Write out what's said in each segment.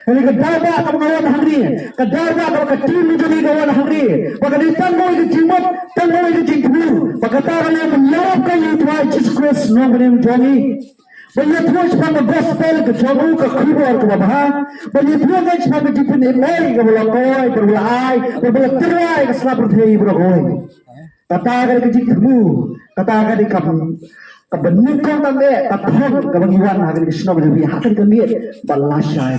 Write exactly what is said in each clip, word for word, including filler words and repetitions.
Kane ka daw ba kaba nga wan hangne, ka daw ba kaba ka team jong ngi ka wan hangne, ba ka dei tang kawei ka jingmut, tang kawei ka jingthmu, ba kata ka long ban ïarap ïa U Trai Jisu Khrist Nongpynim jong ngi. Ban ïathuh shaphang ka gospel ka jong u, ka khubor kaba bha. Ban ïathuh shaphang ka jingpynim kaba la koit, kaba la ai, kaba la tyrwa ïa ka sla pyrthei baroh kawei. Kata ka dei ka jingthmu, kata ka dei ka, kaba nyngkong tang eh, ka thong kaba ngi wan ha kane ka shnong jong phi, ha kane ka miet ba lashai.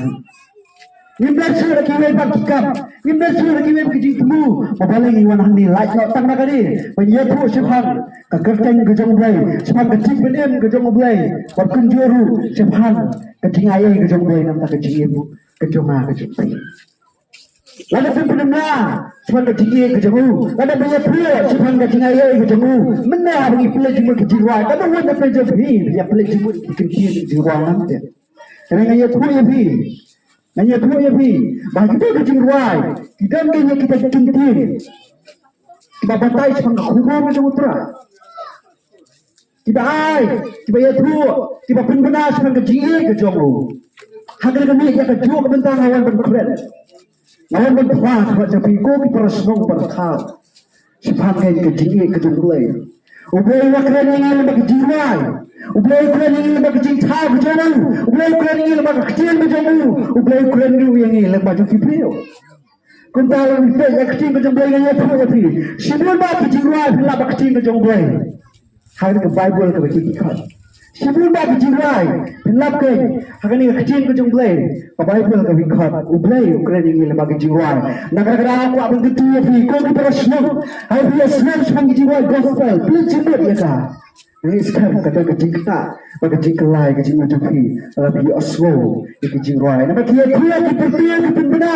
Ngim dei shuh da kiwei pat ki kam, ngim dei shuh da kiwei pat ki jingthmu, ba balei ngi wan hangne, lait noh tang na kane, ban ïathuh shaphang ka kyrteng ka jong U Blei, shaphang ka jingpynim ka jong U Blei, bad kumjuh ruh shaphang ka jingai ei ka jong U Blei na ka bynta ka jingim ka jong nga ka jong phi. Lada phi pynbna shaphang ka jingeh ka jong u, lada phi ïathuh shaphang ka jingai ei ka jong u, mynne haba ngi pynleit jingmut ka jingrwai, ka dang wan na pyrshah jong phi, phi ïa pynleit jingmut ki kyntien ka jingrwai nangta. Te nga ïathuh ïa phi, nga ïathuh ïa phi, ba kita ki jingrwai ki don ïa kita ki kyntien kiba batai shaphang ka khubor ka jong U Trai. Kiba ai, kiba ïathuh, kiba pynbna shaphang ka jingeh ka jong u. Ha kane ka miet ïa kajuh ka bynta nga wan ban kren, nga wan ban phla shaphang jong phi ko ki para shnong para thaw, shaphang ka jingeh ka jong U Blei. U Blei u kren ïa ngi lyngba ka jingrwai. U Blei u kren ïa ngi lyngba ka jingthaw ka jong u. U Blei u kren ïa ngi lyngba ka ktien ka jong u. U Blei u kren ruh ïa ngi lyngba jong ki briew. Kumta lada phi peit ïa ka ktien ka jong U Blei, nga ïathuh ïa phi, shibun bah ki jingrwai phi lap ka ktien ka jong U Blei ha kane ka Baibl kaba ki khot. Shibun bah ki jingrwai phi lap ka ha kane ka ktien ka jong U Blei, ka Baibl kaba ki khot. U Blei u kren ïa ngi lyngba ki jingrwai. Na kata ka daw nga kwah ban kyntu ïa phi ko ki para shnong, haba phi ïohsngew shaphang ki jingrwai gospel, pynleit jingmut ïa ka. Nga ngeit skhem ka don ka jingktah bad ka jingkylla ïa ka jingmut jong phi lada phi ïohsngew ïa ki jingrwai. Namar ki ïathuh, ki pyrta, ki pynbna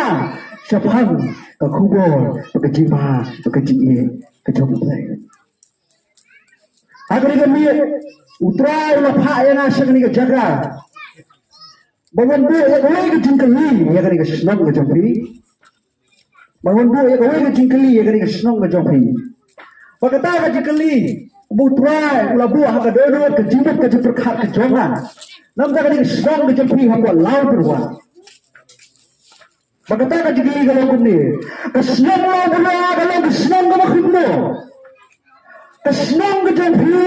shaphang ka khubor bad ka jingbha bad ka jingeh ka jong U Blei. Ha kane ka miet U Trai u la phah ïa nga sha kane ka jaka ban wan buh ïa kawei ka jingkylli ïa kane ka shnong ka jong phi. Ban wan buh ïa kawei ka jingkylli ïa kane ka shnong ka jong phi. Bad kata ka jingkylli ba U Trai u la buh ha ka dohnud ka jingmut ka jingpyrkhat ka jong nga. Namar kane ka shnong ka jong phi hapoh Lawbyrwa. Bad kata ka jingkylli ka long kumne. Ka shnong Lawbyrwa ka long ka shnong kaba kumno? Ka shnong ka jong phi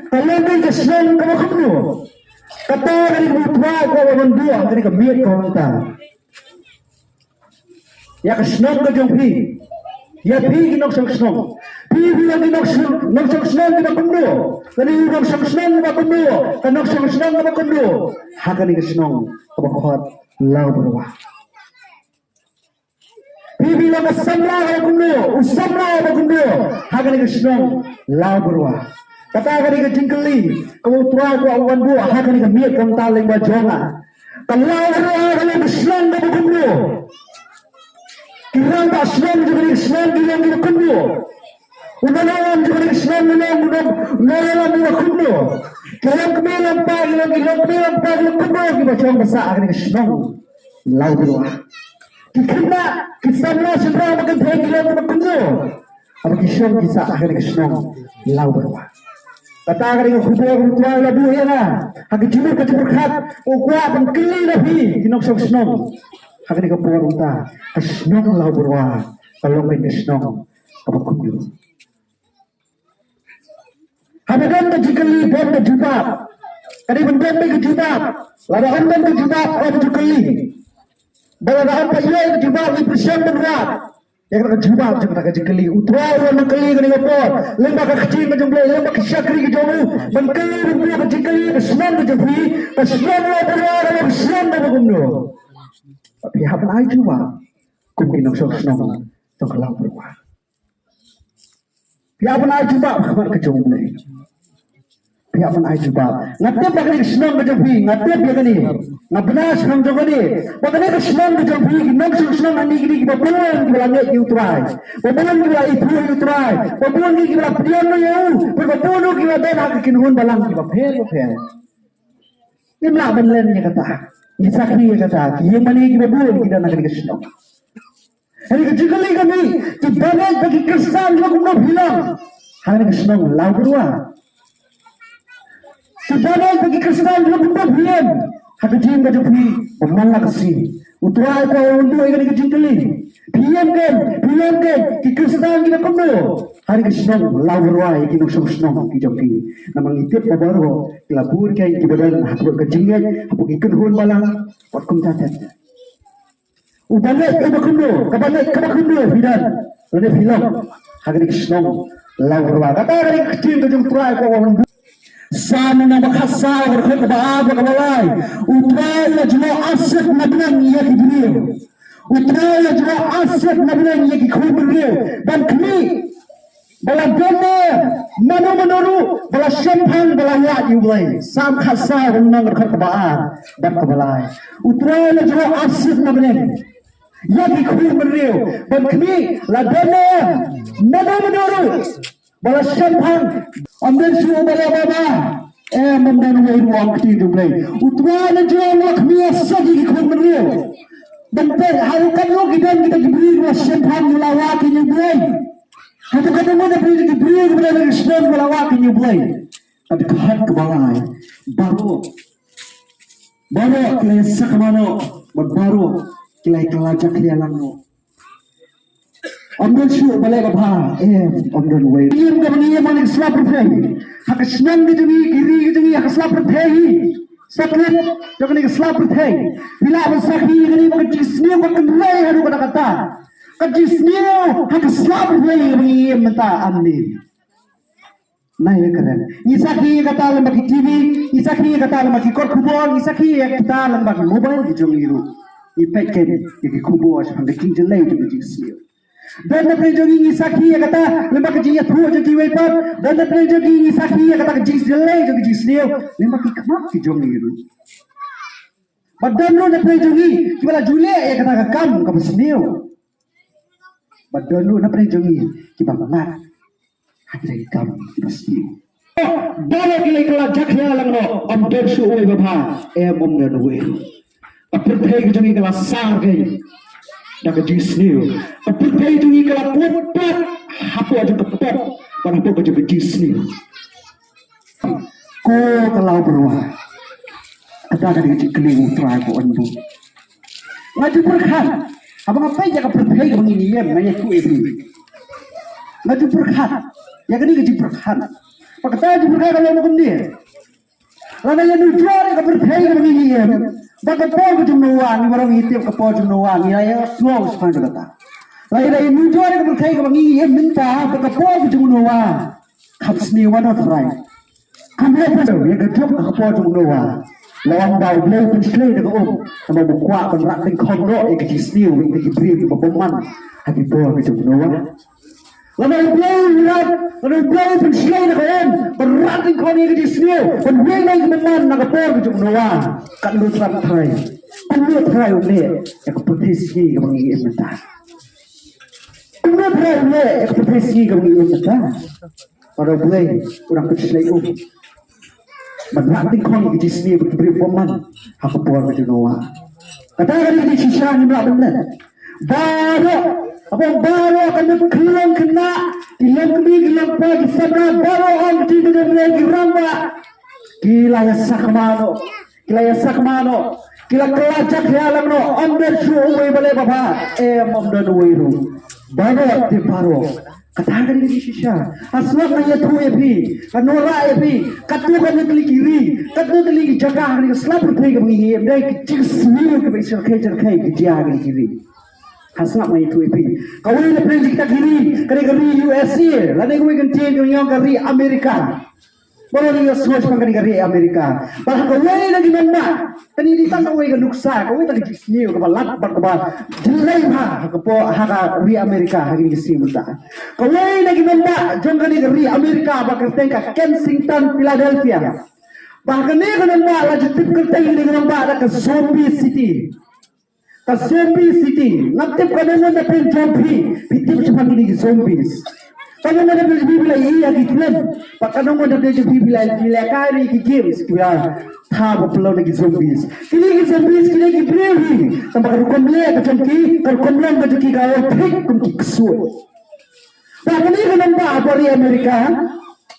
ka long ka shnong kaba kumno? Kata ka dei kaba U Trai u kwah ban buh ha kane ka miet kaba mynta. Ïa ka shnong ka jong phi. Ïa phi ki nongshong shnong. Phi phi long ki nongshong, nongshong shnong kiba kumno? Kane u nongshong shnong kiba kumno? Ka nongshong shnong kaba kumno? Ha kane ka shnong kaba khot Lawbyrwa. Phi phi long ka samla kaba kumno? U samla kaba kumno? Ha kane ka shnong Lawbyrwa. Kata ka dei ka jingkylli kaba U Trai u kwah ban buh ha kane ka miet kaba mynta lyngba jong nga. Ka Lawbyrwa ka long ka shnong kaba kumno? Ki rangbah shnong jong kane ka shnong ki long kiba kumno? U nongïalam jong kane ka shnong u long u nong, u nongïalam uba kumno? Ki longkmie longpa ki long, ki longkmie longpa ki long kumno kiba shong ba sah ha kane ka shnong Lawbyrwa? Ki khynnah, ki samla shynrang ba kynthei ki long kiba kumno haba ki shong ki sah ha kane ka shnong Lawbyrwa? Kata ka dei ka khubor U Trai u la buh ïa nga ha ka jingmut ka jingpyrkhat, u kwah ban kylli na phi ki nongshong shnong ha kane ka por mynta, ka shnong Lawbyrwa ka long ka shnong kaba kumno? Haba don ka jingkylli, don ka jubab. Ka dei ban don ka jubab. Lada ym don ka jubab, ym ju kylli. Bad lada ym pat ïoh ka jubab, ngi pyrshang ban wad ïa ka jubab jong kata ka jingkylli. U Trai u wan ban kylli kane ka por lyngba ka ktien ka jong U Blei, lyngba ki shakri ki jong u, ban kylli, ban buh ka jingkylli, ka shnong ka jong phi, ka shnong Lawbyrwa ka long ka shnong kaba kumno? Phi hap ban ai jubab kum ki nongshong shnong jong ka Lawbyrwa. Phi hap ban ai jubab ha khmat ka jong U Blei. Phi hap ban ai jubab. Nga tip ba kane ka shnong ka jong phi, nga tip ïa kane. Nga bna shnong jong kane. Ba kane ka shnong ka jong phi, ki nongshong shnong hangne ki dei kiba bun kiba la ngeit ïa U Trai. Ba bun kiba la ithuh ïa U Trai. Ba bun kiba la pdiang ïa u. Ba bun kiba don ha ka kynhun balang kiba pher ba pher. Ngim lah ban len ïa kata. Ngi sakhi ïa kata. Ki ïingmane kiba bun ki don ha kane ka shnong. Hynrei ka jingkylli ka mih, ki don beit ba ki Khristan kiba kumno phi long ha kane ka shnong Lawbyrwa? Ki don beit ba ki Khristan kiba kumno phi im ha ka jingim ka jong phi ba man la ka sngi? U Trai u kwah ban buh ïa kane ka jingkylli. Phi ïam kein, phi ïam kein, ki Khristan kiba kumno ha kane ka shnong Lawbyrwa, ïa ki nongshong shnong ki jong ki. Namar ngi tip ba baroh ki la bun kein kiba don hapoh ka jingngeit, hapoh ki kynhun balang, wat kumta te. Uba ngeit uba kumno, kaba ngeit kaba kumno phi don, lane phi long ha kane ka shnong Lawbyrwa. Kata kane ka ktien ka jong U Trai ka wan. Salm namba khatsaw, ka dkhot kaba ar bad kaba lai. U Trai u la jngoh arsien na bneng ïa ki briew. U Trai u la jngoh arsien na bneng ïa ki khun briew ban khmih ba la don ne mano mano ruh ba la shemphang ba la wad ïa U Blei. Salm khatsaw, ka dkhot kaba ar bad kaba lai. U Trai u la jngoh arsien na bneng ïa ki khun briew ban khmih, la don ne mano mano ruh ba la shemphang. Ym don shuh uba leh babha, em, ym don uwei ruh, ong ka ktien jong U Blei. U Trai u la jngoh, u la khmih arsien ïa ki khun briew. Ban peit hato katno ki don kita ki briew ba la shemphang, ba la wad ïa U Blei. Hato katno ki don kita ki briew ba la shemphang, ba la wad ïa U Blei. Ka dkhot kaba lai. Baroh, baroh ki la ïasak mano, bad baroh ki la ïa kylla jakhlia lang noh. Ym don shuh uba leh babha, em, ym don uwei. Ïa kaba ngi ïa mane ka sla pyrthei. Ha ka shnong ka jong ngi, ki ri ka jong ngi, ha ka sla pyrthei hi. Sa klet jong kane ka sla pyrthei. Phi lah ban sakhi ïa kane ba ka jingsniew ka kynrei haduh katta katta. Ka jingsniew ha ka sla pyrthei kaba ngi ïa mynta, amen. Na ïa kren. Ngi sakhi ïa kata lyngba ki T V, ngi sakhi ïa kata lyngba ki kot khubor, ngi sakhi ïa kata lyngba ki mobile ki jong ngi ruh. Ngi peit kein ïa ki khubor shaphang ka jingjyllei jong ka jingsniew. Don na pdeng jong ngi ngi sakhi ïa kata lyngba ka jingïathuh jong kiwei pat. Don na pdeng jong ngi ngi sakhi ïa kata ka jingjyllei jong ka jingsniew lyngba ki khmat ki jong ngi ruh. Bad don ruh na pdeng jong ngi kiba la ju leh ïa kata ka kam kaba sniew. Bad don ruh na pdeng jong ngi kiba mad ha kita ki kam kiba sniew. Baroh ki la kylla jakhlia lang noh, ym don shuh uwei babha, em, ym don uwei ruh. Ka pyrthei ka jong ngi ka la sar kein da ka jingsniew. Ka pyrthei jong ngi ka la put pat hapoh jong ka pop bad hapoh ka jong ka jingsniew. Ko ka Lawbyrwa. Kata ka dei ka jingkylli U Trai ka wan buh. Nga ju pyrkhat haba nga peit ïa ka pyrthei kaba ngi ïeng, nga ïathuh ïa phi. Nga ju pyrkhat ïa kane ka jingpyrkhat. Ba kata ka jingpyrkhat ka long kumne. Lada ïa nujor ïa ka pyrthei kaba ngi ïeng, ba ka por ka jong u Noah, ngi baroh ngi tip ka por jong u Noah, ngi la ïa sngew shaphang jong kata. Lada ïa nujor ïa ka pyrthei kaba ngi ïeng mynta, ba ka por ka jong u Noah. Kham sniew mano trai. Kham leh pyndonkam ïa ka juk ha ka por jong u Noah. La wan ba U Blei u pynshlei da ka um. Namar u kwah ban rat dyngkhong noh ïa ka jingsniew ïa ki briew kiba bymman ha ki por ka jong u Noah. Lada U Blei u rat, lada U Blei u pynshlei da ka um ban rat dyngkhong ïa ka jingsniew, ban weng ïa ki bymman na ka por ka jong u Noah. Katno trai, kumno trai u leh ïa ka pyrthei sngi kaba ngi im mynta. Kumno trai u leh ïa ka pyrthei sngi kaba ngi im mynta. Ba U Blei u dang pynshlei um ban rat dyngkhong ïa ka jingsniew bad ki briew bymman ha ka por ka jong u Noah. Kata ka dei ka jingshisha ngim lah ban leh. Baroh, haba ong baroh, ka mut khyllung khynnah, ki longkmie ki longkpa, ki samla, baroh, ong ka ktien ka jong U Blei, ki rangbah, ki la ïasak mano. Ki la ïasak mano, ki la kylla jakhlia lang noh, ym don shuh uwei ba leh babha, em, ym don uwei ruh. Baroh te baroh. Kata ka dei ka jingshisha. Ha shuwa nga ïathuh ïa phi, nga wanrah ïa phi, katno katno tylli ki ri, katno tylli ki jaka ha kane ka sla pyrthei kaba ngi im, dei ki jingsniew kiba shyrkhei shyrkhei ki jia ha kine ki ri. Ha shuwa nga ïathuh ïa phi. Kawei na pdeng jong kita ki ri, ka dei ka ri U S A, lane kawei ka ktien ka ong ka ri America. Baroh ngi ïohsngew shaphang kane ka ri America. Bad ha kawei na ki nongbah, kane dei tang kawei ka nuksa, kawei tang ka jingsniew kaba lat bad kaba jyllei bha ha ka por, ha ka ri America ha kine ki sngi mynta. Kawei na ki nongbah jong kane ka ri America ba kyrteng ka Kensington, Philadelphia. Ba kane ka nongbah la ju tip kyrteng kane ka nongbah da ka Zombie City. Ka Zombie City, ngam tip katno ngut na pdeng jong phi, phi tip shaphang kine ki zombies. Katno ngut na pdeng jong phi phi la ïohi ïa ki film, bad katno ngut na pdeng jong phi phi la, phi la lehkai ïa ki games, ki ba thaw ba pynlong da ki zombies. Kine ki zombies, kine ki briew hi, tangba ka rukom leh ka jong ki, ka rukom long ka jong ki ka long thik kum ki ksuid. Bad kane ka nongbah hapoh ri America,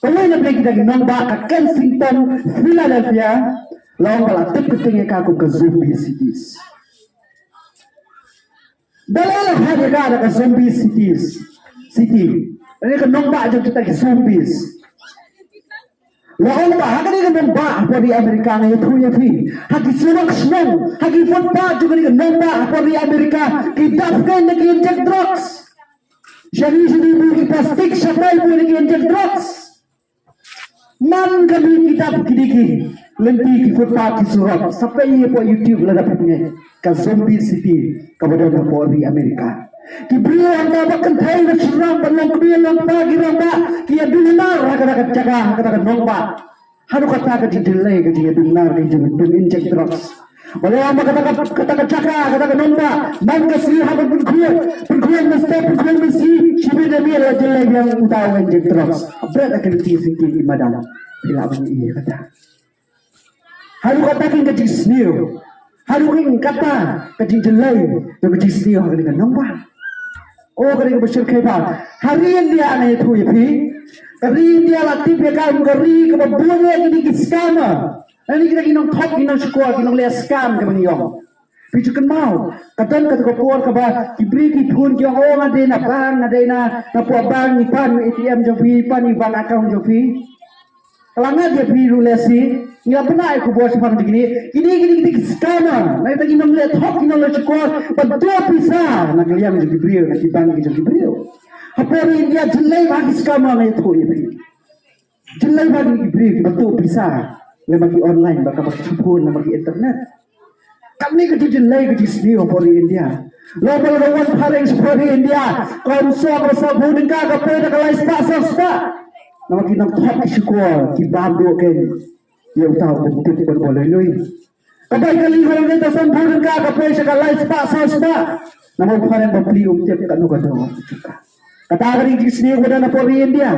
kawei na pdeng kita ki nongbah ka Kensington, Philadelphia, la ong ba la tip kyrteng ïa ka kum ka Zombie Cities. Balei la hap ïa ka da ka zombie cities, city? Kane ka nongbah jong kita ki zombies. La ong ba ha kane ka nongbah ha pori Amerika, nga ïathuh ïa phi, ha ki surok shnong, ha ki footpath jong kane ka nongbah ha pori Amerika, ki dap kein da ki inject drugs. Shane shane bun ki plastik, shatai bun da ki inject drugs. Man ka mih ki dap kine ki lynti, ki footpath, ki surok. Sa peit hapoh YouTube lada phi peit ka zombie city kaba don hapoh ri Amerika. Ki briew hangta ba kynthei na shynrang, ba long kmie long kpa, ki rangbah ki ïaduna ha kata ka jaka, ha kata ka nongbah. Haduh katta ka jingdum lei, ka jingdum nar, ka jingdum inject drugs. Ba la wan ba kata ka, kata ka jaka, kata ka nongbah, man ka sngi haba pynkhuid, pynkhuid mynstep, pynkhuid mynsngi, shibit da miet la jyllei biang uta u inject drugs. Bret da ka lynti sngewthuh i madan. Phi lah ban ïohi ïa kata. Haduh katta kein ka jingsniew. Haduh kein kata ka jingjyllei jong ka jingsniew ha kane ka nongbah. O, ka ri kaba shyrkhei bha. Ha ri India, nga ïathuh ïa phi, ka ri India la tip ïa ka kum ka ri kaba bun ïa kine ki scammer. Lane kita ki nongthok, ki nongshukor, ki nongleh scam kiba ngi ong. Phi ju kynmaw, ka don kata ka por kaba ki briew ki phone ki ong, o, nga dei na bank, nga dei na, na poh bank, ngi pan A T M jong phi, pan ïa u bank account jong phi. Ka la ngat ïa phi ruh lehse, ngi la bna ïa ka khubor shaphang jong kine, kine, kine, kine ki scammer, na kita ki nongleh thok, ki nongleh shukor, ban tuh pisa na ka liang jong ki briew, na ki bank jong ki briew. Hapoh ri India jyllei bha ki scammer, nga ïathuh ïa phi. Jyllei bha kine ki briew kiba tuh pisa lem bad ki online, bad kaba ki phone, lem bad ki internet. Kane ka jingjyllei, ka jingsniew hapoh ri India. Lada, lada wan phareng shapoh ri India, kawei shuh kaba sawphew tyngka ka poi da ka lai spah saw spah. Namar ki nongthok ki shukor ki bam duh kein ïa uta u bym tip, bym bol lui lui. Ka bai kali kawei da sawphew tyngka ka poi sha ka lai spah saw spah. Namar u phareng bapli um tip katno ka dor ka jong ka. Kata ka dei ka jingsniew kaba don hapoh ri India,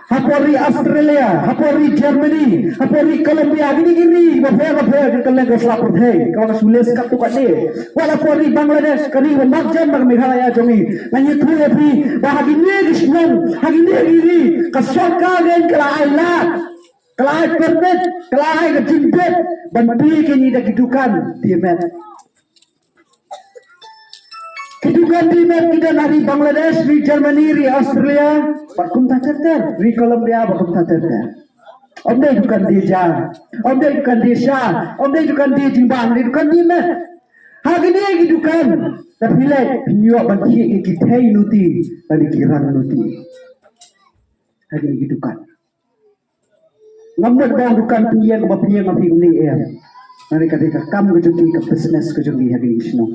hapoh ri Australia, hapoh ri Germany, hapoh ri Colombia, kine ki ri bapher bapher, ka kylleng ka sla pyrthei kaba shu leh katto katne. Wat hapoh ri Bangladesh, ka ri ba marjan bad ka Meghalaya jong ngi. Nga ïathuh ïa phi ba ha kine ki shnong, ha kine ki ri, ka sorkar kein ka la ai lad, ka la ai permit, ka la ai ka jingbit ban plie kein ïa kita ki dukan dih met. Ki dukan dih met ki don ha ri Bangladesh, ri Germany, ri Australia bad kumta ter ter, ri Colombia bad kumta ter ter. Ym dei dukan dih ja, ym dei dukan dih sha, ym dei dukan dih jingbam, dei dukan dih met. Ha kine ki dukan, lada phi leit, phin ïoh ban thied ïa ki thei nuti lane ki rang nuti ha kine ki dukan. Ngam mut ba ong dukan pynïeng, ba pynïeng, ba pynïeng, em. Nane ka dei ka kam ka jong ki, ka business ka jong ki ha kine ki shnong.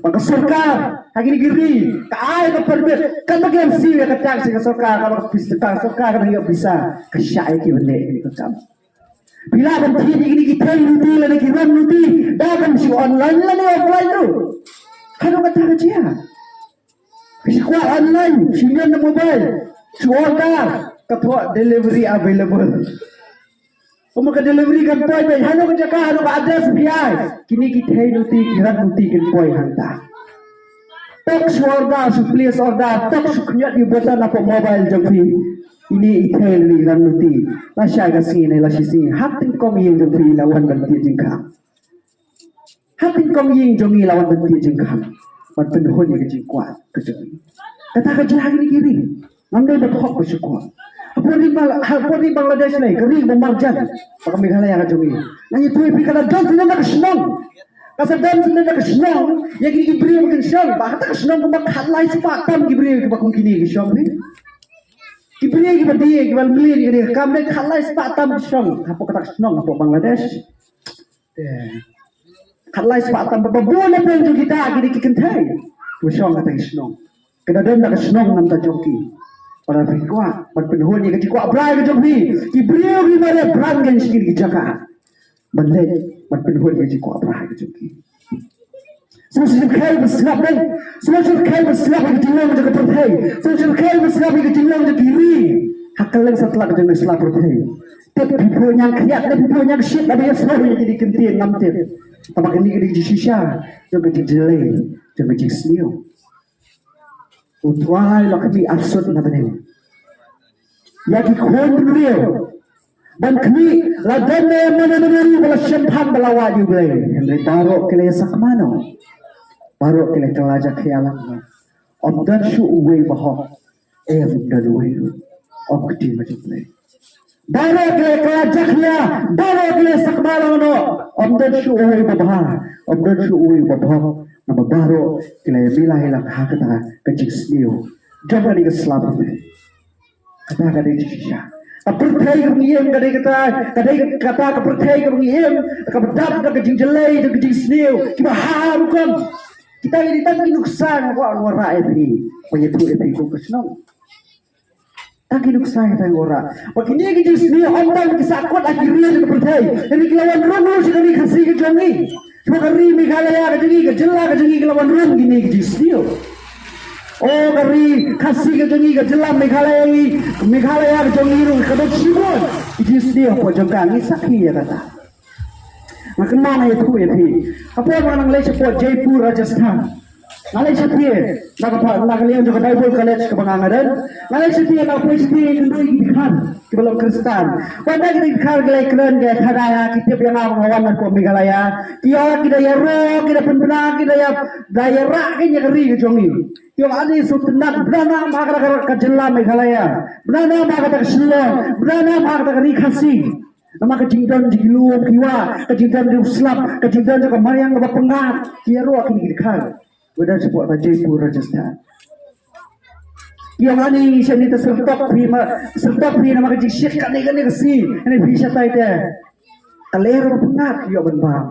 Ba ka sorkar ha kine ki ri ka ai ka permit, katba ki ïa siew ïa ka tax ïa ka sorkar, katba ka pis-, ka sorkar ka dang ïoh pisa, ka shah ïa ki ban leh kane ka kam. Phi lah ban thied ïa kine ki thei nuti lane ki rang nuti da kaba shu online lane offline ruh. Haduh katta ka jia. Phi shu kwah online, shu ñion na mobile, shu order, ka thoh delivery available. Kumba ka delivery kan poi beit haduh ka jaka, haduh ka address phi ai. Kine ki thei nuti, ki rang nuti kin poi hangta. Tok shu order, shu place order, tok shu kñiot ïa u button hapoh mobile jong phi. Ine i thei, ine i rang nuti. Lashai ka sngi ne lashisngi, ha tyngkong ïing jong phi la wan ban thied jingkhang. Ha tyngkong ïing jong ngi la wan ban thied jingkhang, ban pynhun ïa ka jingkwah ka jong ngi. Kata ka jia ha kine ki ri. Ngam dei ban hok ban shukor. Hapoh ri Bang-, hapoh ri Bangladesh lei, ka ri ba marjan bad ka Meghalaya ka jong ngi. Nga ïathuh ïa phi, ka la don shuh na ka shnong. Ka sa don shuh na ka shnong ïa kine ki briew ba kin shong. Bad ha kata ka shnong kumba khatlai spah tam ki briew kiba kum kine ki shong, phi. Ki briew kiba die, kiba mlien, kiba die, kam dei khatlai spah tam ki shong hapoh kata ka shnong hapoh Bangladesh. Te khatlai spah tam, ba bun na pdeng jong kita ki dei ki kynthei kiba shong ha kata ka shnong. Ka da don da ka shnong na bynta jong ki. Para phi kwah ban pynhun ïa ka jingkwah brai ka jong phi, ki briew ki mareh bran kein sha kine ki jaka ban leit ban pynhun ïa ka jingkwah brai ka jong ki. Sngewsih khie ba sngap dei, sngewsih khie ba sngap ïa ka jinglong jong ka pyrthei, sngewsih khie ba sngap ïa ka jinglong jong ki ri ha kylleng satlak jong ka sla pyrthei. Te phi phuh ñiang khriat, te phi phuh ñiang shit, lada ïa sngewsih ïa kine ki ktien ngam tip. Tangba kane ka dei ka jingshisha jong ka jingjyllei, jong ka jingsniew. U Trai u la khmih arsut na bneng ïa ki khun briew ban khmih, la don ne mano mano ruh ba la shemphang ba la wad ïa U Blei. Hynrei baroh ki la ïasak mano. Baroh ki la kylla jakhlia lang. Ym don shuh uwei ba hok. Em, ym don uwei ruh. Ym kti ma jong U Blei. Baroh ki la kylla jakhlia, baroh ki la sakma lang noh. Ym don shuh uwei ba bha, ym don shuh uwei ba bha. Namar baroh ki la ïamih lang ha kata ka jingsniew jong kane ka slap. Kata ka dei jingshisha. Ka pyrthei kaba ngi im ka dei kata, ka dei kata ka pyrthei kaba ngi im, kaba dap da ka jingjyllei, da ka jingsniew, kiba ha rukom. Kita ki dei tang ki nuksa nga kwah wanrah ïa phi, ban ïathuh ïa phi kum ka shnong. Tang ki nuksa kita ngi wanrah. Ba kine ki jingsniew ym tang ki sahkut ha ki ri ka pyrthei. Kine ki la wan rung ruh sha ka ri Khasi ka jong ngi. Sha ka ri Meghalaya ka jong ngi, ka jylla ka jong ngi ki la wan rung kine ki jingsniew. O ka ri Khasi ka jong ngi, ka jylla Meghalaya ngi, Meghalaya ka jong ngi ruh ka don shibun ki jingsniew hapoh jong ka, ngi sakhi ïa kata. Nga kynmaw nga ïathuh ïa phi. Hapoh ba nga nang leit shapoh Jaipur, Rajasthan. Nga leit shathie na ka pha-, na ka liang jong ka Bible College kaba nga nga don. Nga leit shathie, nga poi shathie ïakynduh ïa ki dkhar kiba long Khristan. Wat la ki dkhar ki la ïakren, ki ïa khana ïa, ki tip ïa nga ba nga wan na ka Meghalaya. Ki ïa, ki da ïaroh, ki da pynbna, ki da ïa, da ïarah ïa ka ri ka jong ngi. Ki ong, ani sngewtynnat, bna nam ha kata ka, ka jylla Meghalaya. Bna nam ha kata ka Shillong. Bna nam ha kata ka ri Khasi. Namar ka jingdon jong ki lum ki wah, ka jingdon jong u slap, ka jingdon jong ka mariang kaba pyngngad, ki ïaroh kine ki dkhar. Ba don shapoh ka Jaipur, Rajasthan. Ki ong, ani shane te syrtok phi ma, syrtok phi namar ka jingshit kane kane ka sngi, kane phi shatai te. Ka lyer ba pyngngad, ïoh ban bam.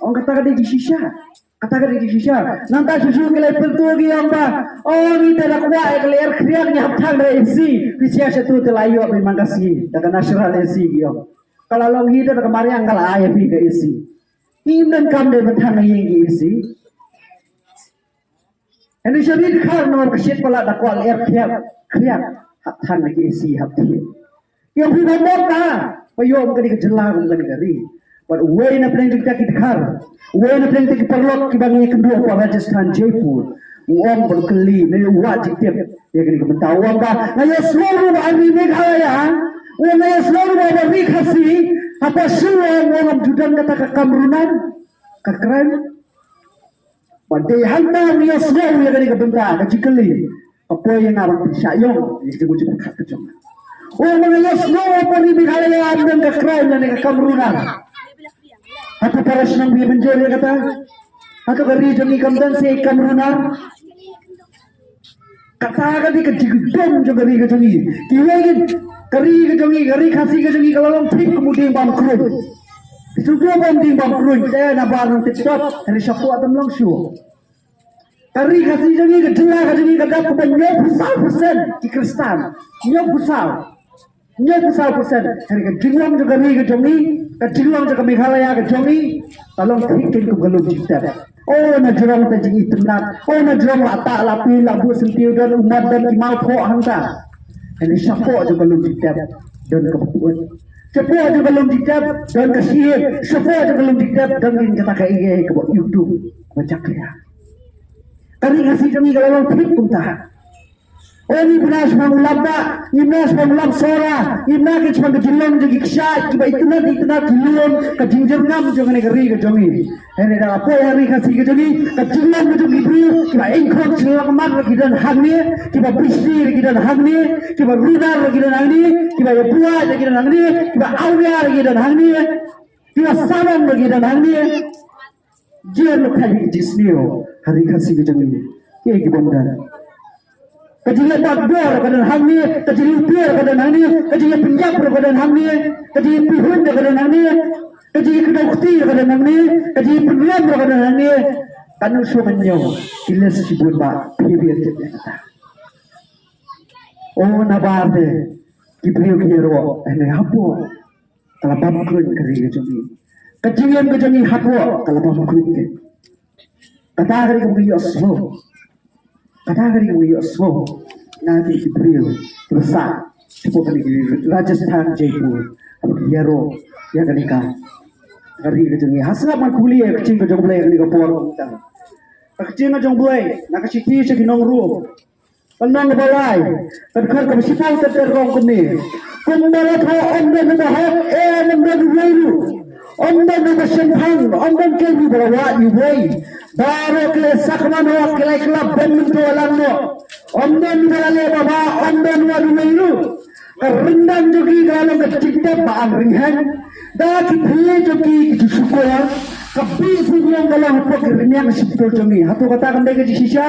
Ong kata ka dei jingshisha. Kata ka dei jingshisha. Nangta shuh shuh ki la pynthut ki ong ba, o ngi te da kwah ïa ka lyer khriang, ngi hap thang da ka A C. Phi sngewthuh te la ïoh phi man ka sngi da ka natural A C ki ong. Ka la long hi te da ka mariang ka la ai ïa phi ka A C. Ngim donkam de ban thang ïa ki A C. Hynrei sha ri dkhar namar ka shit palat da kwah lyer khriat, khriat. Hap thang da ki A C, hap thied. Ïa phi ba mut ka, ba ïoh ba kane ka jylla, ba kane ka ri. Bad uwei na pdeng jong kita ki dkhar, uwei na pdeng kita ki paralok kiba ngi ïakynduh hapoh Rajasthan, Jaipur, u ong bad u kylli, ne u wad jingtip ïa kane ka bynta, u ong ba nga ïohsngew ruh ba ha ri Meghalaya, u ong nga ïohsngew ruh ba ha ri Khasi, hapoh Shillong, u ong ym ju don kata ka kam runar, ka crime. Ba dei hangta ngi ïohsngew ïa kane ka bynta, ka jingkylli. Ka poi ïa nga ban pynshah ïong ïa ka jingmut jingpyrkhat ka jong nga. O, ma nga ïohsngew hapoh ri Meghalaya ym don ka crime lane ka kam runar. Hato para shnong phi mynjur ïa kata? Hato ka ri jong ngi kam don sa ïa ka kam runar? Kata ka dei ka jingdon jong ka ri ka jong ngi. Kiwei ki, ka ri ka jong ngi, ka ri Khasi ka jong ngi ka la long thik kum u dieng bam kruiñ. Shu bam dieng bam kruiñ te na bar nang tip top, hynrei shapoh tam long shuh. Ka ri Khasi jong ngi, ka jylla ka jong ngi ka dap kaba hynñiewphew saw percent ki Khristan. Hynñiewphew saw. Hynñiewphew saw percent. Hynrei ka jinglong jong ka ri ka jong ngi, ka jinglong jong ka Meghalaya ka jong ngi, ka long thik kein kum ka lum jingtep. O, na jrong ka jingitynnat. O, na jrong la tah la plie la buh syntiew, don u mot, don ki mawthoh hangta. Hynrei shapoh jong ka lum jingtep don kaba khuid. Shapoh jong ka lum jingtep don ka shyiap. Shapoh jong ka lum jingtep don kata ka ïing kaba iwduh, kaba jakhlia. Ka ri Khasi jong ngi ka la long thik kumta. O, ngi bna shaphang u lap bah, ngi bna shaphang u lap sohra, ngi bna ki shaphang ka jinglong jong ki kshaid kiba itynnat itynnat ki lum, ka jingjyrngam jong kane ka ri ka jong ngi. Hynrei da ka poi ha ri Khasi ka jong ngi, ka jinglong ka jong ki briew kiba ingkhong shyllangmat ruh ki don hangne, kiba bishni ruh ki don hangne, kiba runar ruh ki don hangne, kiba ïabuaid ruh ki don hangne, kiba awria ruh ki don hangne, kiba sarong ruh ki don hangne. Jia ruh ka dei ka jingsniew ha ri Khasi ka jong ngi. Kiei ki bym don? Ka jingïabad bor ka don hangne, ka jingïapher ka don hangne, ka jingïapynïap ka don hangne, ka jingïapyrshah ka don hangne, ka jingïakdew kti ka don hangne, ka jingïapynrem ka don hangne. Katno shuh ban ñiew ki list shibun ba phi biang tip ïa kata. O, nabar te ki briew ki ïaroh, eh, ne hapoh. Ka la bam kruiñ ka ri ka jong ngi. Ka jingim ka jong ngi hapoh ka la bam kruiñ ka. Kata ka dei kaba ngi ïohsngew. Kata ka dei kaba ngi ïohsngew na ki briew kiba sah shapoh kane ka ri Rajasthan, Jaipur, haba ki ïaroh ïa kane ka, ka ri ka jong ngi. Ha sngap ngan pule ïa ka ktien ka jong U Blei ha kane ka por. Ka ktien ka jong U Blei na ka shithi sha ki nong Rom. Ka lynnong kaba lai, ka dkhot kaba shiphew, ka dkhot kaba khatsan. Kumba la thoh, ym don uba hok, eh, ym don uwei ruh. Ym don uba shemphang, ym don ken uba la wad ïa uwei. Baroh ki la sakma noh, ki la kylla bun myntoi lang noh. Ym don uba la leh babha, ym don uba la leh ruh. Ka ryndang jong ki ka la long ka jingtep ba ang ring heng. Da ki thylliej jong ki ki ju shukor. Ka bih sien ïong ka long hapoh ki rmiang shyntur jong ngi. Hato kata kam dei ka jingshisha?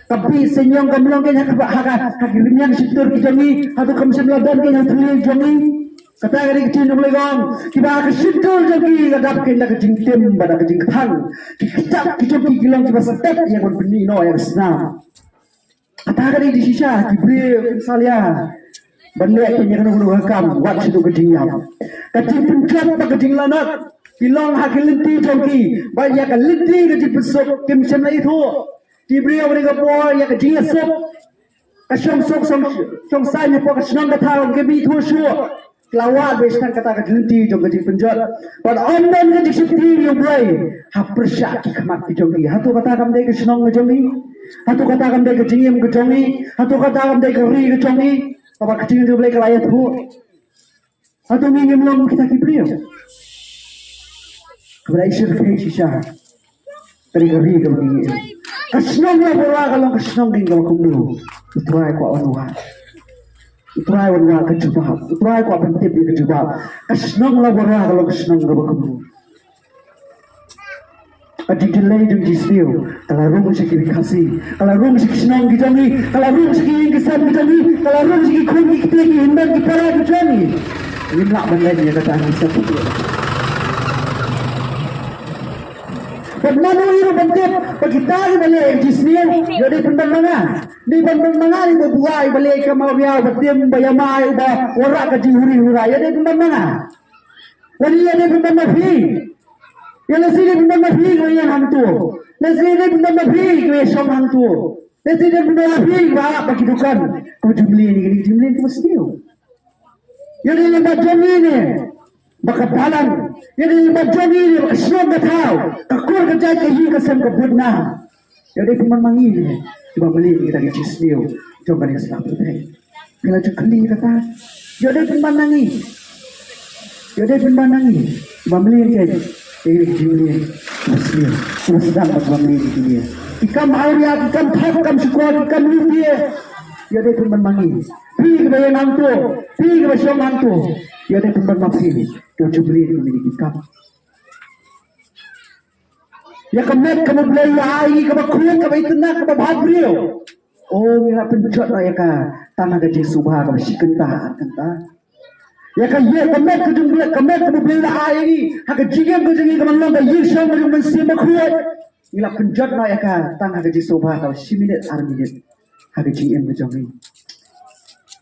Ka bih sien ïong kam long kein ha ka, ha ka, ha ki rmiang shyntur ki jong ngi. Hato kam shym la don kein ha thylliej jong ngi? Kata ka dei ka ktien jong u Blei ka ong, kiba ha ka shyntur jong ki ka dap kein da ka jingtim bad da ka jingkthang. Ki kjat ki jong ki ki long kiba step ïa ka ban pyni noh ïa ka snam. Kata ka dei ka jingshisha, ki briew kin salia ban leh kein ïa kano kano ka kam wat shaduh ka jingïap. Ka jingpynjot bad ka jinglanot ki long ha ki lynti jong ki, bad ïa ka lynti ka jingpynsuk kim shym la ithuh. Ki briew ha kane ka por ïa ka jingïasuk, ka shongsuk shong, shongsaiñ hapoh ka shnong ka thaw kim ithuh shuh. Ki la wad beit tang kata ka lynti jong ka jingpynjot. Bad ym don ka jingsheptieng ïa u Blei ha pyrshah ki khmat ki jong ki. Hato kata kam dei ka shnong ka jong ngi? Hato kata kam dei ka jingim ka jong ngi? Hato kata kam dei ka ri ka jong ngi? Kaba ka ktien jong u Blei ka la ïathuh. Hato ngi ngim long kita ki briew? Kaba la ïashyrkhei shisha. Ka dei ka ri kaba ngi im. Ka shnong Lawbura ka long ka shnong kaba kumno? U Trai kwah wan wad. U Trai wan wad ka jubab. U Trai kwah pyntip ïa ka jubab. Ka shnong Lawbura ka long ka shnong kaba kumno? Ka jingdilei jong ka jingsniew ka la rung sha ki ri Khasi, ka la rung sha ki shnong ki jong ngi, ka la rung sha ki ïing ki sem ki jong ngi, ka la rung sha ki khun ki kti ki hynmen ki para ki jong ngi. Ngim lah ban leh ïa kata, ngi sngewthuh. Bad mano ruh ban tip ba kita kiba leh ïa ka jingsniew ïoh dei pynban ma nga? Dei pynban ma nga, ne ba buaid ba leh ka mawriaw, ba tim, ba ïamai, ba wanrah ka jinghuri hura, ïoh dei pynban ma nga? Lane ïoh dei pynban ma phi? Ïa lehse dei pynban ma phi kiba ïeng hangto. Lehse dei pynban ma phi kiba ïashong hangto. Lehse dei pynban ma phi kiba ap ha ki dukan. Kaba ju mlien ïa kane ka jingmlien kaba sniew. Ïa dei lyngba jong ngi ne ba ka balang. Ïa dei lyngba jong ngi ne ba ka shnong ka thaw, ka kur ka jait, ka ïing ka sem, ka butna. Ïoh dei pynban ma ngi ne kiba mlien ïa kita ki jingsniew jong kane ka sla pyrthei? Phi la ju kylli kata? Ïoh dei pynban ma ngi? Ïoh dei pynban ma ngi kiba mlien ïa kine ki jingmlien kiba sniew, kiba sdang bad kiba mlien ïa kine ki kam awria, ki kam thep, kam shukor, ki kam lynti? Ïoh dei pynban ma ngi? Phi kiba ïeng hangto, phi kiba shong hangto, ïoh dei pynban ma phi kiba ju mlien ïa kine ki kam? Ïa ka met kaba U Blei u la ai ïa ngi, kaba khuid, kaba itynnad, kaba bhabriew. O, ngi la pynjot noh ïa ka tang ha ka jingsngewbha kaba shi kynta ar kynta. Ïa ka ïa ka met ka jong U Blei, ka met kaba U Blei u la ai ïa ngi ha ka jingim ka jong ngi, kaba long ka ïingshong ka jong U Mynsiem Bakhuid. Ngi la pynjot noh ïa ka tang ha ka jingsngewbha kaba shi minit ar minit ha ka jingim ka jong ngi.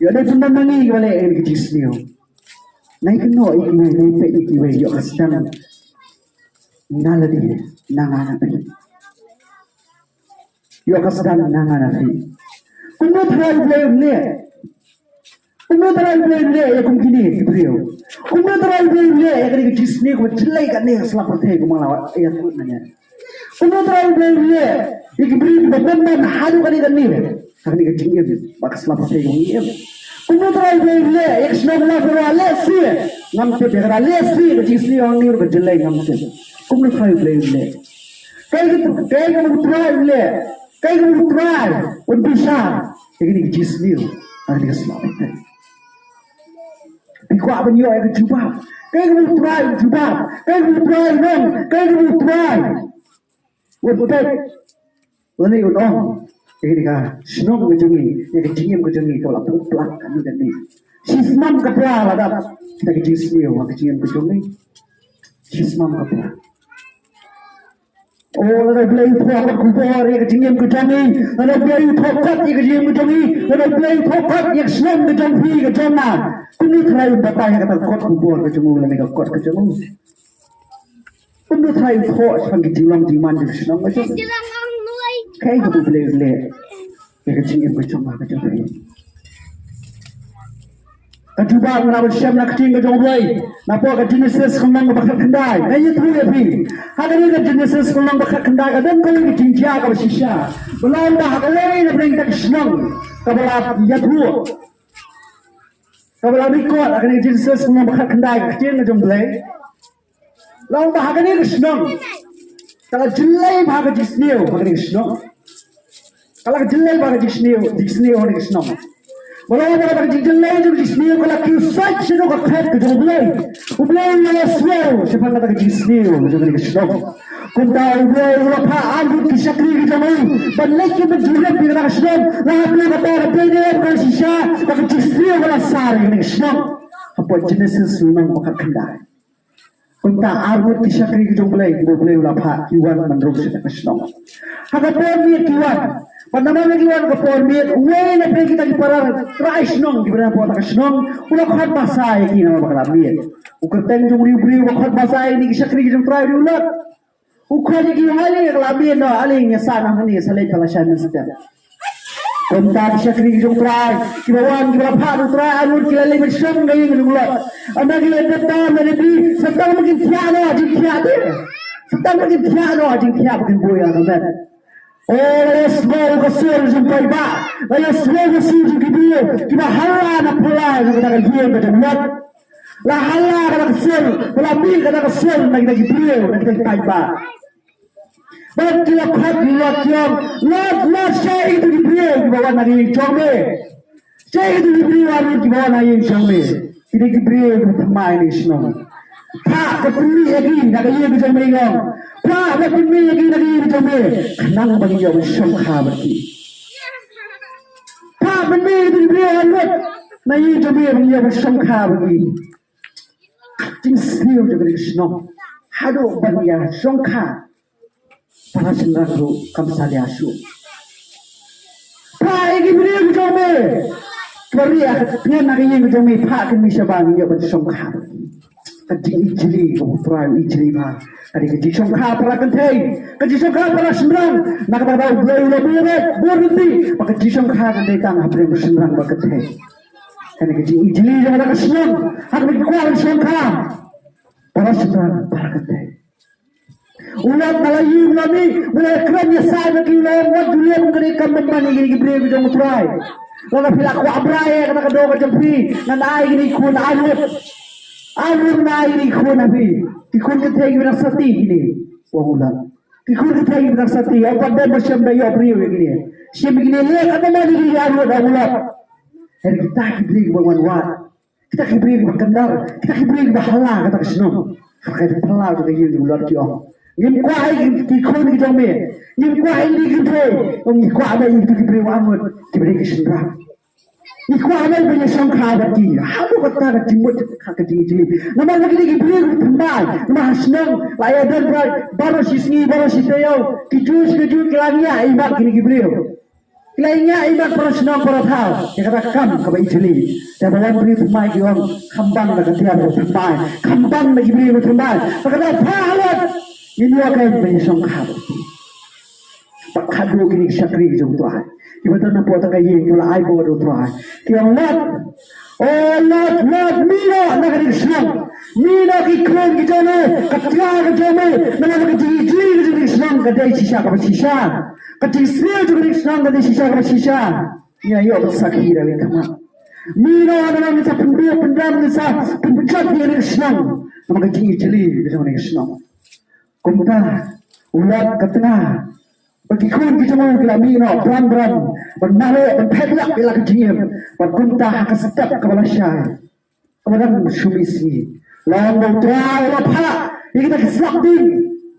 Ïoh dei pynban ma ngi kiba leh ïa ka jingsniew? Nai kynnoh ïa kiwei, nai peit ïa kiwei, ïoh ka sdang na lade, na nga na phi. Ïoh ka sdang na nga na phi. Kumno Trai U Blei un leh? Kumno Trai U Blei un leh ïa kum kine ki briew? Kumno Trai U Blei un leh ïa kane ka jingsniew kaba jyllei kane ha sla pyrthei kumba la ïathuh mynne? Kumno Trai U Blei un leh ïa ki briew kiba bymman haduh kane kane ha kane ka jingim bad ka sla pyrthei kaba ngi im? Kumno Trai U Blei un leh ïa ka shnong Lawbura? Lehse ngam tip ïa kata, lehse ka jingsniew hangne ruh ka jyllei, ngam tip. Kumno Trai U Blei un leh? Kaei ka, kaei kaba U Trai un leh? Kaei kaba U Trai un bishar ïa kane ka jingsniew ha kane ka sla pyrthei? Phi kwah ban ïoh ïa ka jubab? Kaei kaba U Trai un jubab? Kaei kaba U Trai un ong? Kaei kaba U Trai un peit? Lane un ong ïa kane ka shnong ka jong ngi, ïa ka jingim ka jong ngi kaba la pynplang kane kane. Shisnem ka pla la dap kita ki jingsniew ha ka jingim ka jong ngi. Shisnem ka pla. O, lada U Blei u thoh kot khubor ïa ka jingim ka jong ngi, lada U Blei u thoh kot ïa ka jingim ka jong ngi, lada U Blei u thoh kot ïa ka shnong ka jong phi ka jong nga, kumno Trai un batai ïa kata kot khubor ka jong u lane ka kot ka jong u? Kumno Trai u thoh shaphang ki jinglong jingman jong ka shnong ka jong u? Kaei kaba U Blei u leh ïa ka jingim ka jong nga ka jong phi? Ka jubab ngi lah ban shem na ka ktien ka jong U Blei. Napoh ka Genesis ka lynnong ba khatkhyndai. Nga ïathuh ïa phi, ha kane ka Genesis ka lynnong ba khatkhyndai ka don kawei ka jingjia kaba shisha ba la long ha kawei na pdeng kita ki shnong, kaba la ïathuh, kaba la record ha kane ka Genesis ka lynnong ba khatkhyndai, ka ktien ka jong U Blei. Long ba ha kane ka shnong ka la jyllei ba ha ka jingsniew ha kane ka shnong. Ka la jyllei ba ha ka jingsniew, jingsniew ha kane ka shnong. Ba long ba ha ka jingjyllei jong ka jingsniew ka la kiew sait sha ka khet ka jong U Blei. U Blei u la ïasngew shaphang kata ka jingsniew jong kane ka shnong. Kumta U Blei u la phah arngut ki shakri ki jong u ban leit ki ban jurip ïa kata ka shnong. La ha kata ka dei ne ka shisha ba ka jingsniew ka la sar ïa kane ka shnong. Hapoh Genesis lynnong ba khatkhyndai. Kumta arngut ki shakri ki jong U Blei, ki ba U Blei u la phah, ki wan ban rung sha ka shnong. Ha ka por miet ki wan. Bad namar ba ki wan ka por miet, uwei na pdeng kita ki para trai shnong ki ba don hapoh ka shnong, u la khot basa ïa ki namar ba ka la miet. U kyrteng jong u briew ba khot basa ïa ki shakri ki jong U Trai u dei u Lot. U khot ïa ki, u ong, ale ka la miet noh, ale ngin ïa sah noh hangne, sa leit pala shai mynstep. Kumta ki shakri ki jong U Trai, ki ba wan, ki ba la phah da U Trai, arngut ki la leit ban shong ha ka ïing jong u Lot. Ynda ki la dep tam, la dep ri, sa tang ba kin thiah noh ha jingthiah te. Sa tang ba kin thiah noh ha jingthiah ba kin buh ïa ka met. O, la ïasngew ka sur jong u paidbah, la ïasngew ka sur jong ki briew, ki ba ha la na pala jong kata ka ïing ka jong u Lot. La ha la kata ka sur, la mih kata ka sur na kita ki briew, na kita ki paidbah. Bad ki la khot ïa u Lot, ki ong, Lot, Lot, shaei kito ki briew ki ba wan na ka ïing jong me? Shaei kito ki briew arngut ki ba wan na ka ïing jong me? Kito ki briew ki ba thymmai na ka shnong. Phah ban pynmih ïa ki na ka ïing jong me, ki ong. Phah ban pynmih ïa ki na ka ïing jong me, khnang ba ngin ïoh ban shongkha bad ki. Phah ban pynmih ïa kito ki briew arngut na ka ïing jong me ba ngin ïoh ban shongkha bad ki. Jingsniew jong kane ka shnong. Haduh ban ïa shongkha, para shynrang ruh kam salia shuh. Phah ïa ki briew ki jong me, ki ba rieh ha ka tngen na ka ïing ki jong me, phah kin mih shabar, ngin ïoh ban shongkha. Ka jingijli kaba U Trai u ijli bha ka dei ka jingshongkha para kynthei, ka jingshongkha para shynrang. Na kata ka daw U Blei u la buh ïa ka buh rynti ba ka jingshongkha kan dei tang hapdeng u shynrang bad kynthei. Kane ka jingijli jong kata ka shnong, ha kaba ki kwah ban shongkha para shynrang, para kynthei. U Lot na la ïohi, u la mih, u la kren ïa sah bad ki, u la ong, wat ju leh kum kane, kam ban ban ïa kine ki briew ki jong U Trai. Lada phi la kwah brai ïa kata ka doh ka jong phi, ngan ai kine ki khun arngut. Arngut ngan ai kine ki khun ha phi. Ki khun kynthei ki ba dang sati kine, u ong u Lot. Ki khun kynthei ki ba dang sati, ym pat don ba shem da ïoh briew ïa kine. Shim ïa kine, leh katno man ïa kine ki arngut, u ong u Lot. Hynrei kita ki briew ki ba wan wad, kita ki briew ki ba kyndar, kita ki briew ki ba hala kata ka shnong, ha ka phyllaw ka ïing jong u Lot, ki ong, ngim kwah ïa ki khun ki jong me, ngim kwah ïa ki kynthei, ngi kwah ba ïa ki briew arngut ki ba dei ki shynrang. Ngi kwah ba ïa shongkha bad ki. Haduh kata ka jingmut, ka jingijli. Namar ba kine ki briew ki thymmai, namar ha shnong la ïa don ba, baroh shi sngi, baroh shi taïew, ki ju shi ki ju ki la ñiah ïa kine ki briew. Ki la ñiah ïa para shnong para thaw ïa kata ka kam kaba ijli. Te ba wan briew thymmai ki ong, kham ban da ka tiar ba thymmai, kham ban da ki briew ba thymmai. Ba kata ba halor ngin ïoh ka ba ïa shongkha. Ba khadduh kine ki shakri ki jong U Trai, ki ba don hapoh kata ka ïing, ki ba la ai bor da U Trai, ki ong, Lot, o Lot, Lot, mih noh na kane ka shnong. Mih noh, ki khun ki jong me, ka tnga ka jong me, namar ka jingijli ka jong kane ka shnong ka dei shisha kaba shisha. Ka jingsniew jong kane ka shnong ka dei shisha kaba shisha. Ngi ïoh ban sakhi da kane ka khmat. Mih noh, namar ngin sa pynduh pyndam, ngin sa pynjot ïa kane ka shnong, namar ka jingijli ka jong kane ka shnong. Kumta u Lot ka tnga bad ki khun ki jong u ki la mih noh bran bran ban mareh, ban phet ïap ïa la ka jingim. Bad kumta ha ka step kaba lashai, kaba dang shu mih sngi, la ong ba U Trai u la phah ïa kita ki slap ding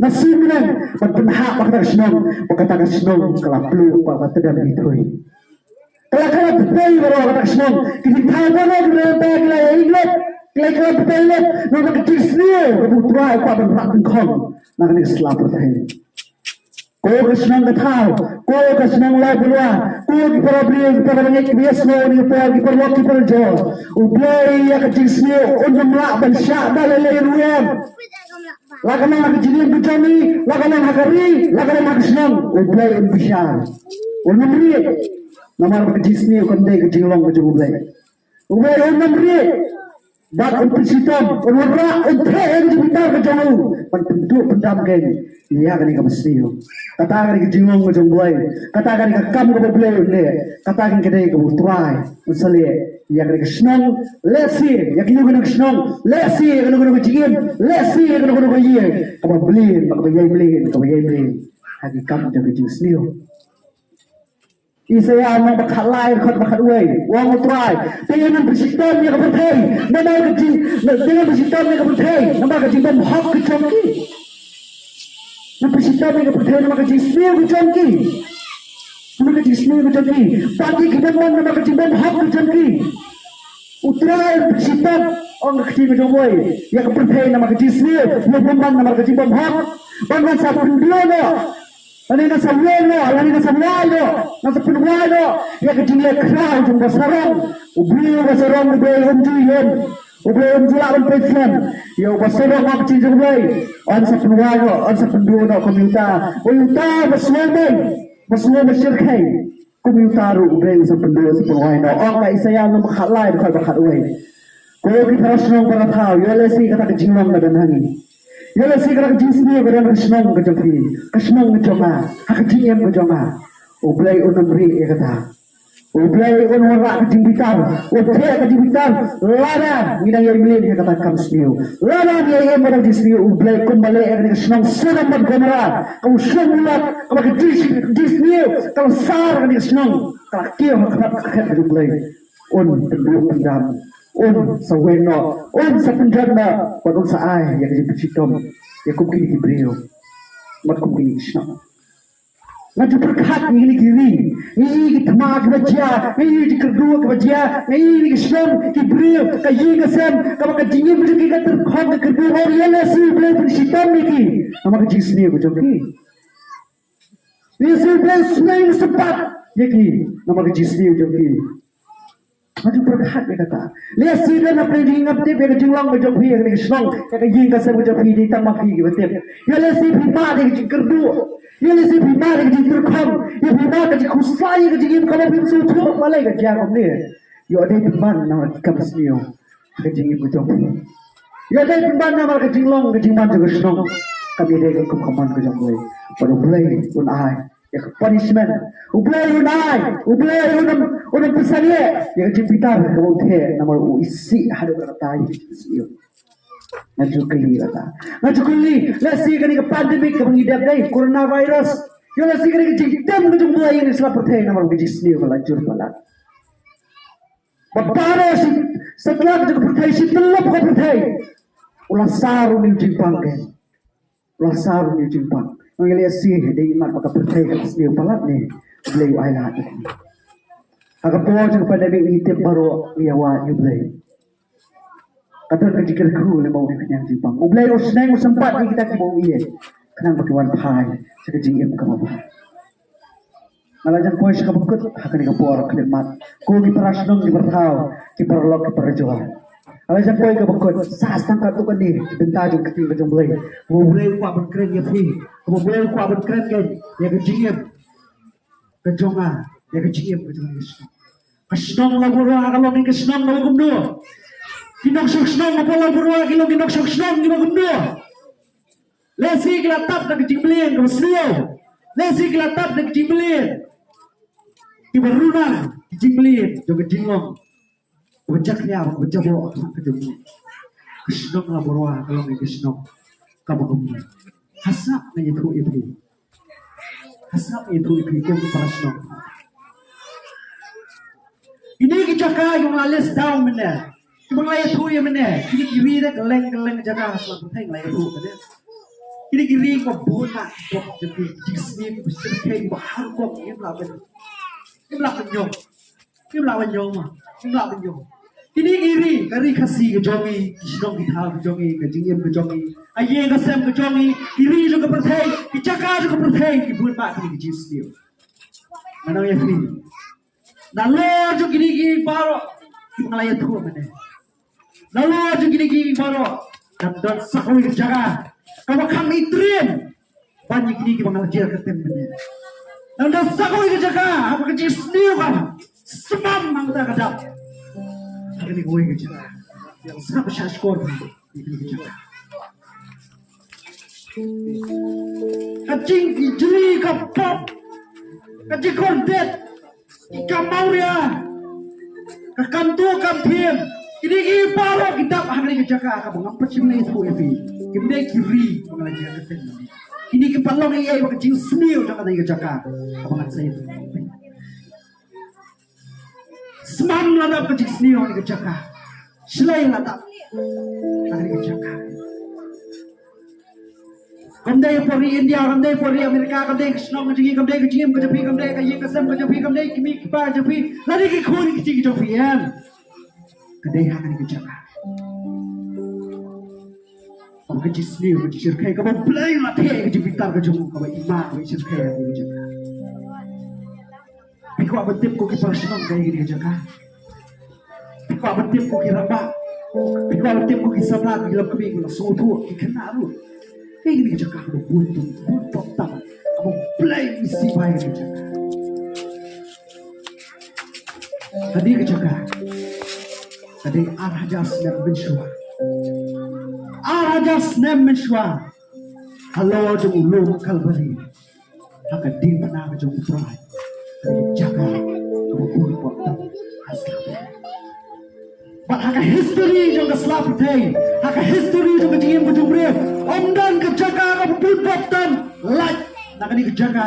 na suiñ bneng ban pynhap ha kata ka shnong, ba kata ka shnong ka la pluh bad ka tdem ithuh. Ka la, ka la pynpei baroh kata ka shnong. Ki jingthaw baroh ki la, ki la ïa ïeng lut, ki la, ki la pynpei lut. Namar ka jingsniew kaba U Trai u kwah ban rah dyngkhong na kane ka sla pyrthei. Ko ka shnong ka thaw, ko ka shnong Lawbulwa, ko ki para briew, ki para ngeit, ki ba ïasngew ïa kane ka por, ki paralok ki parajor. U Blei ïa ka jingsniew un ym lah ban shah da lei lei ruh em. La ka long ha ka jingim ka jong ngi, la ka long ha ka ri, la ka long ha ka shnong, U Blei un bishar. Un ym rieh. Namar ba ka jingsniew kam dei ka jinglong ka jong U Blei. U Blei un ym rieh. Bad un pynshitom, un wanrah, un theh ïa ka jingbitar ka jong u ban pynduh pyndam kein ïa kane kaba sniew. Kata ka dei ka jinglong ka jong U Blei. Kata ka dei ka kam kaba U Blei un leh. Kata ka dei kaba U Trai un sa leh ïa kane ka shnong, lehse ïa kano kano ka shnong, lehse ïa kano kano ka jingim, lehse ïa kano kano ka ïing kaba mlien, kaba ïai mlien, kaba ïai mlien ha ki kam jong ka jingsniew. Isaïah lynnong ba khatlai, dkhot ba khatwei, u ong U Trai, te ngan pynshitom ïa ka pyrthei namar ka jing, te ngan pynshitom ïa ka pyrthei namar ka jingbymhok ka jong ki. Ngan pynshitom ïa ka pyrthei namar ka jingsniew ka jong ki. Namar ka jingsniew ka jong ki. Bad ïa ki bymman namar ka jingbymhok ka jong ki. U Trai un pynshitom, ong ka ktien ka jong U Blei, ïa ka pyrthei namar ka jingsniew, ïa u bymman namar ka jingbymhok. Bad ngan sa pynduh noh, lane ngan sa weng noh, lane ngan sa wai noh, ngan sa pynwai noh ïa ka jingleh khraw jong uba sarong. U briew uba sarong U Blei um ju ïoh, U Blei um ju lah ban pynslem. Ïa uba sarong, ong ka ktien jong U Blei, un sa pynwai noh, un sa pynduh noh kum uta, kum uta uba sngew beiñ, uba sngew bashyrkhei. Kum uta ruh U Blei un sa pynduh, un sa pynwai noh. Ong ka Isaïah lynnong ba khatlai, dkhot ba khatwei. Ko ki para shnong para thaw, ïoh lehse kata ka jinglong ka don ha ngi, ïoh lehse kata ka jingsniew ka don ha ka shnong ka jong phi, ka shnong ka jong nga, ha ka jingim ka jong nga. U Blei un ym rieh ïa kata. U Blei un wanrah ka jingbitar, un theh ka jingbitar lada ngi dang ïai mlien ïa kata ka kam sniew. Lada ngi ïai im bad ka jingsniew, U Blei kumba leh ïa kane ka shnong Sodom bad Gomorrah, ka u shong u lat, kaba ka jing, jingsniew ka la sar kane ka shnong, ka la kiew ha khmat ka khet ka jong U Blei. Un pynduh pyndam, un sa weng noh, un sa pynjot noh, bad un sa ai ïa ka jingpynshitom ïa kum kine ki briew bad kum kine ki shnong. Nga ju pyrkhat ïa kine ki ri, ïa ki thma kiba jia, ïa ki kyrduh kiba jia, ïa ki shnong, ki briew, ka ïing ka sem, kaba ka jingim ka jong ki ka tyrkhong, ka kyrduh, ïa lehse U Blei pynshitom ïa ki namar ka jingsniew ka jong ki. Lehse U Blei u sneng u sympat ïa ki namar ka jingsniew jong ki. Nga ju pyrkhat ïa kata. Lehse da na pdeng jingim ngam tip ïa ka jinglong ka jong phi ha kane ka shnong, ïa ka ïing ka sem ka jong phi, dei tang ma phi kiba tip. Ïa lehse phi mad ïa ka jingkyrduh, ïa lehse phi mad ïa ka jingtyrkhong, ïa phi mad ka jingkhuslai ïa ka jingim, kaba phim sngewthuh balei ka jia kumne. Ïoh dei pynban namar ki kam sniew ha ka jingim ka jong phi. Ïoh dei pynban namar ka jinglong ka jingman jong ka shnong kam ïadei kum ka mon ka jong U Blei. Bad U Blei un ai ïa ka punishment. U Blei un ai, U Blei un ym, un ym pynsangeh ïa ka jingbitar kaba u theh namar u isih haduh katta ïa ka jingsniew. Nga ju kylli kata. Nga ju kylli, lehse kane ka pandemic kaba ngi dep dei, coronavirus, ïoh lehse kane ka jingtem ka jong U Blei ïa ngi sla pyrthei namar ka jingsniew ka la jur palat. Ba baroh shi satlak jong ka pyrthei, shi tyllup ka pyrthei, u la sar une u jingpang, u la sar une u jingpang. Ngi lehse dei imat ba ka pyrthei ka sniew palat ne, U Blei u ailad. Ha ka por jong ka pandemic ngi tip baroh ngi ïawad ïa U Blei. Ka don ka jingkyrkhu lem bad une u khñiang jingpang. U Blei u sneng u sympat ïa kita kiba u ïeit khnang ba ki wan phai sha ka jingim kaba bha. Nga la jan poi sha kaba kut ha kane ka por khyllipmat. Ko ki para shnong ki para thaw, ki paralok ki parajor, nga la jan poi kaba kut. Sa sdang katto katne ki bynta jong ka ktien ka jong U Blei. Kaba U Blei u kwah ban kren ïa phi, kaba U Blei u kwah ban kren ïa ka jingim ka jong nga, ïa ka jingim ka jong nga. Ka shnong Lawbyrwa ka long ka shnong kaba kumno? Ki nongshong shnong hapoh Lawbyrwa ki long ki nongshong shnong kiba kumno? Lehse ki la tap da ka jingmlien kaba sniew. Lehse ki la tap da ka jingmlien kiba runa, ka jingmlien jong ka jinglong kaba jakhlia, kaba jaboh ha ka jong ngi. Ka shnong Lawbyrwa ka long ka shnong kaba kumno? Ha sngap nga ïathuh ïa phi. Ha sngap nga ïathuh ïa phi kum ki para shnong. Kine ki jaka kiba nga la list down mynne, kiba nga la ïathuh ïa mynne, kine ki ri da kylleng kylleng jaka ha sla pyrthei nga la ïathuh mynne. Kine ki ri kiba bun bha ki bok jong ki, ki jingsniew kiba shyrkhei kiba har rukom, ngim lah ban, ngim lah ban ñiong. Ngim lah ban ñiong ma, ngim lah ban ñiong. Kine ki ri, ka ri Khasi ka jong ngi, ki shnong ki thaw ki jong ngi, ka jingim ka jong ngi, ka ïing ka sem ka jong ngi, ki ri jong ka pyrthei, ki jaka jong ka pyrthei ki bun bha kine ki jingsniew. Nga ong ïa phi, nalor jong kine ki baroh kiba nga la ïathuh mynne, nalor jong kine ki baroh kan don sa kawei ka jaka kaba kham itriem ban ïa kine kiba nga la jer kyrteng mynne. Nang da sa kawei ka jaka haba ka jingsniew ka smam hangta ka dap ha kane kawei ka jaka. Ïa sngap shah shkor ïa kane ka jaka. Ka jingkijli, ka pop, ka jingkhordit, ka mawria, Ka kam tu kam thiem. Kine ki baroh ki dap ha kane ka jaka kaba ngam pat shym la ïathuh ïa phi. Kim dei ki ri ba nga la jia ka teng. Kine ki pynlong ïa ïa ba ka jingsniew jong kane ka jaka kaba ngan sa ïathuh. Sman la dap ka jingsniew ha kane ka jaka. Shlei la dap ha kane ka jaka. Kam dei por ri India, kam dei por ri Amerika, kam dei ka shnong ka jong ngi, kam dei ka jingim ka jong phi, kam dei ka ïing ka sem ka jong phi, kam dei ki mei ki pa ka jong phi, lane ki khun ki kti ki jong phi, em. Ka dei ha kane ka jaka. Kaba ka jingsniew ka jingshyrkhei kaba U Blei u la theh ka jingbitar ka jong u, kaba i ma kaba i shyrkhei ha kane ka jaka. Phi kwah ban tip ko ki para shnong kaei kane ka jaka? Phi kwah ban tip ko ki rangbah? Phi kwah ban tip ko ki samla, ki longkmie, ki la sngewthuh, ki khynnah ruh? Kaei kane ka jaka kaba bun bun bun pop tam kaba U Blei u isih bai kane ka jaka. Kane ka jaka ka dei ar hajar snem mynshuwa. Ar hajar snem mynshuwa. Halor jong u lum Kalbari. Ha ka diengphna ka jong U Trai. Ka dei ka jaka kaba bun pop tam ha sla pyrthei. Bad ha ka history jong ka sla pyrthei, ha ka history jong ka jingim ka jong u briew, ym don ka jaka kaba bun pop tam lait na kane ka jaka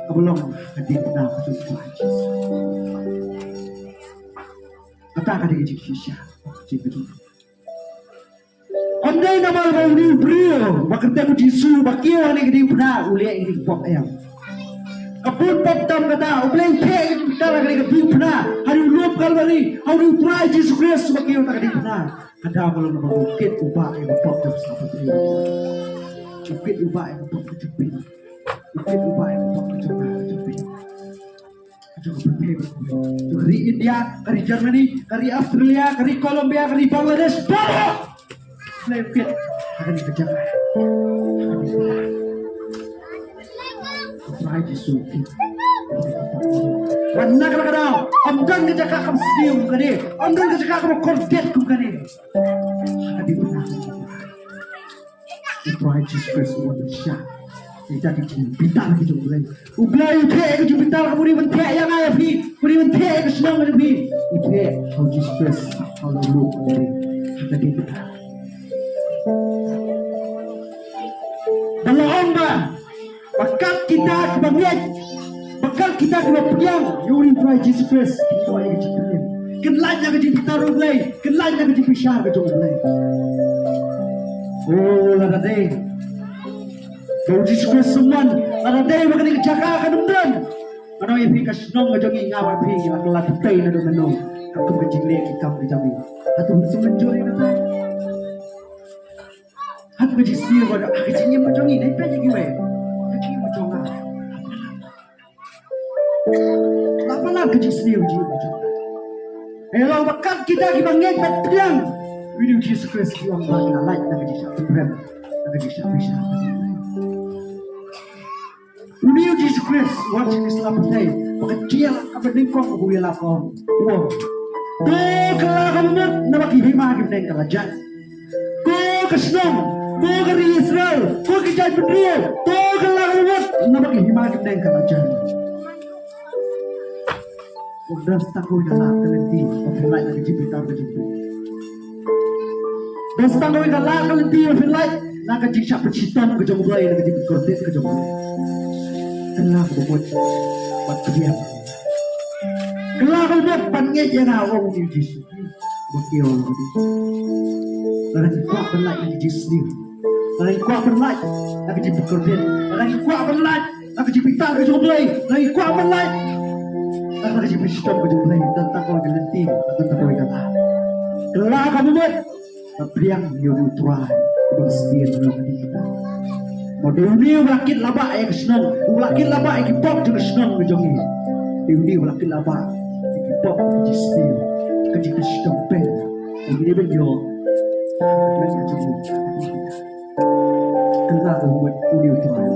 kaba long ha ka diengphna ka jong U Trai Jisu. Kata ka dei ka jingshisha jong ka jingim. Ym dei namar ba une u briew ba kyrteng u Jisu ba kiew ha kane ka diengphna u leh ïa kine ki pop, em. Ka bun pop tam kata, U Blei u theh ïa ka jingbitar ha kane ka diengphna, ha une u lum Kalbari, ha une u Trai Jisu Khrist ba kiew ha kane ka diengphna. Ka daw ka long namar ba u kit u bah ïa ka pop jong ka sla pyrthei. U kit u bah ïa ka pop ka jong phi. U kit u bah ïa ka pop ka jong nga ka jong phi. Ka jong ka pyrthei, ka jong ka ri India, ka ri Germany, ka ri Australia, ka ri Colombia, ka ri Bangladesh, baroh. Leh kit ha kane ka jaka. Ha kane ka jaka. U Trai Jisu u kit. Wan na ka, ka daw, ym don ka jaka kaba sniew kum kane, ym don ka jaka kaba kordit kum kane. Ha kane ka jaka. U Trai Jisu Khrist u wan ban shah ïa kita ki jingbitar ki jong U Blei. U Blei u theh ïa ka jingbitar, kaba u dei ban theh ïa nga ïa phi, kaba u dei ban theh ïa ka shnong ka jong phi. U theh ha u Jisu Khrist, ha u lum Kalbari, ha ka diengphna. Ba la ong ba, ba kat kita kiba ngeit, ba kat kita kiba pdiang ïa une u Trai Jisu Khrist, kin ïoh ïa ka jingpynim, kin lait na ka jingbitar U Blei, kin lait na ka jingbishar ka jong U Blei. Oh, lada dei ba u Jisu Khrist um wan, lada dei ba kane ka jaka kan ym don, ngan ong ïa phi, ka shnong ka jong ngi, nga bad phi, ngi la kylla tei naduh mynno. Katkum ka jingleh ki kam ka jong ngi. Hato ngin sngewthuh ïa kata? Hato ka jingsniew ba ha ka jingim ka jong ngi, dei peit ïa kiwei, ka jingim ka jong nga, la palat ka jingsniew jingim ka jong nga? Ïa, la ba kat kita kiba ngeit bad pdiang ïa une u Jisu Khrist, ki ong ba ki la lait na ka jingshah pynrem, na ka jingshah bishar. Une u Jisu Khrist u wan sha kane ka sla pyrthei, ba ka jingïalap kaba nyngkong kaba u ïalap, u ong, u ong, to kylla kaba mut, naba ki hima ki bneng ka la jait. Ko ka shnong, ko ka ri Israel, ko ki jaitbynriew, to kylla kaba mut, naba ki hima ki bneng ka la jait. Don sa tang kawei ka lad ka lynti ba phin lait na ka jingbitar ka jong U Blei. Don sa tang kawei ka lad ka lynti ba phin lait na ka jingshah pynshitom ka jong U Blei, na ka jingpynkordit ka jong U Blei. Kylla kaba mut ban pdiang. Kylla kaba mut ban ngeit ïa nga, ong une u Jisu. Ba kiew la ka dei. Lada ngi kwah ban lait na ka jingsniew, lada ngi kwah ban lait na ka jingpynkordit, lada ngi kwah ban lait na ka jingbitar ka jong U Blei, lada ngi kwah ban lait na ka jingpynshitom ka jong U Blei, don tang kawei ka lynti, don tang kawei ka lad. Kylla kaba mut ban pdiang ïa une u Trai uba la sdien na ka dei kita. Mo, dei une uba la kit la bah ïa ka shnong, uba la kit la bah ïa ki pop jong ka shnong ka jong ngi. Dei une uba la kit la bah ïa ki pop, ka jingsniew, ka jingpynshitom pyn. Dei une ban ïoh. Kylla kaba mut, une u Trai.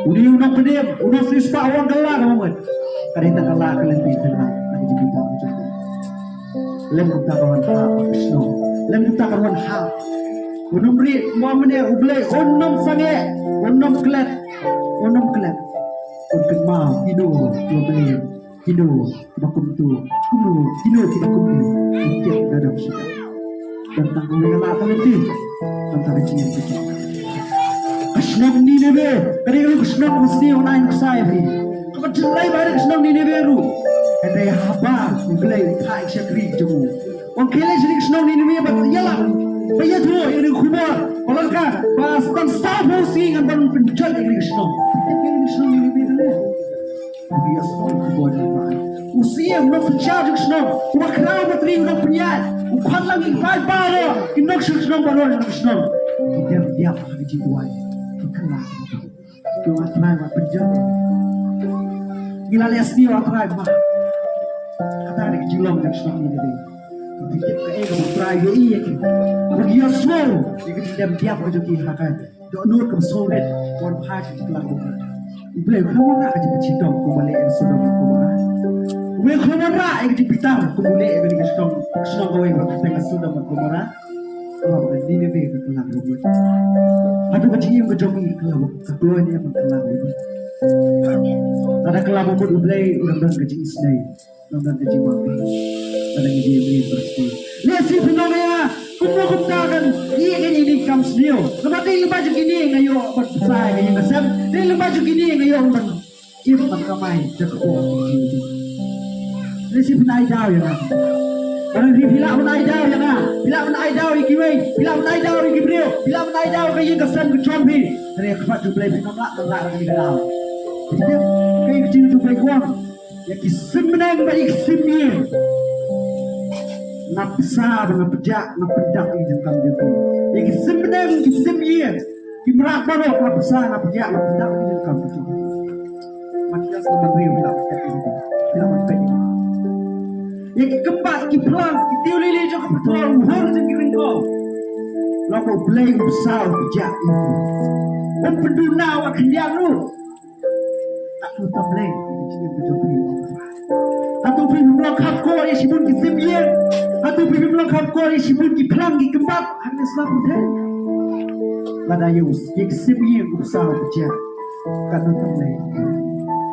Une u nongpynim, u nongsiewspah u ong kylla kaba mut. Ka dei tang ka lad ka lynti, kylla ka jingbitar ka jong ngi. Lym kumta kan wan hap ka shnong. Lym kumta kan wan hap. Un ym rieh, mo, mynne U Blei un ym sangeh, un ym klet, un ym klet. Un kynmaw ïa u Blei. Kino ba kumtu, kino, kino kiba kumtu, ki tip da dam shisha. Don tang kawei ka lad ka lynti, don tang ka jingim ka jong. Ka shnong Nineveh ka dei ruh ka shnong kaba sniew, ngan ai nuksa ïa phi. Kaba jyllei bha ka shnong Nineveh ruh. Hynrei haba U Blei u phah ïa ki shakri jong u, u ong khie leit sha ka shnong Nineveh bad ïalam, bad ïathuh ïa kane ka khubor ba la ka, ba sa don saw phew sngi ngan ban pynjot ïa kane ka shnong. Ïa kane ka shnong Nineveh ka leh. Ïa shnong ka bor jong U Blei. U siem u nongsynshar jong ka shnong, u bakhraw batri u nongpynïaid, u khot lang ïa ki paid baroh, ki nongshong shnong baroh jong ka shnong. Ki dem ïap ha ka jingduwai, ki kylla. Ki ong, A Trai, wat pynjot. Ngi la leh sniew, A Trai, ma. Kata ka dei ka jinglong jong ka shnong Nineveh. Ki tip kaei kaba U Trai u ïohi ïa ki. Haba ki ïohsngew ïa ka jingdem ïap ka jong ki ha ka dohnud kaba sngewrit, wan phai sha ka jingkhlaiñ. U Blei u khlem wanrah ka jingpynshitom kumba leh ïa Sodom bad Gomorrah. U Blei u khlem wanrah ïa ka jingbitar kumba leh ïa ka shnong, shnong kawei ba kyrteng Sodom bad Gomorrah. Namar ba ka Nineveh ka kylla ruh mut. Hato ka jingim ka jong ngi ka kylla, ka kloi ne em ban kylla ruh mut? Lada kylla ruh mut, U Blei u dang don ka jingisynei. Ngan da ka jingmut. Ngan da ka jingmut. Lehse phin ong ïa nga, kumno kumta kan ïa kane ka kam sniew. Namar dei lyngba jong kine nga ïoh ban pynshai ïa ka ïing ka sem. Dei lyngba jong kine nga ïoh ban im ban kamai da ka bor. Lehse phin ai daw ïa nga. Bad hynrei phi lah ban ai daw ïa nga. Phi lah ban ai daw ïa kiwei. Phi lah ban ai daw ïa ki briew. Phi lah ban ai daw ïa ka ïing ka sem ka jong phi. Hynrei ha khmat jong U Blei phin ym lah ban rah ïa kane ka daw. Phi tip kaei ka jingïathuhkhana jong U Blei ka ong? Ïa ki sim bneng bad ïa ki sim ïing. Nga bsa bad nga pdiah, nga pyndak ïa ki jingkam jong ki. Ïa ki sim bneng, ki sim ïing, ki mrad baroh, nga bsa, nga pdiah, nga pyndak ïa ki jingkam jong ki. Mathaios lynnong hynriew, phi lah ban peit ïa ki. Phi lah ban peit ïa ki. Ïa ki kymbat, ki phlang, ki tiew lili jong ka pyrthei, u hur jong ki ryngkong. Long ba U Blei u bsa, u pdiah ïa ki. Um pynduna wat khyndiat ruh. Katno tam lei ïa ka jingim ka jong phi, O Trai. Hato phi phim long khapkor ïa shibun ki sim ïing? Hato phi phim long khapkor ïa shibun ki phlang ki kymbat ha kane ka sla pyrthei? Lada ïa u, ïa ki sim ïing u bsa u pdiah, katno tam lei.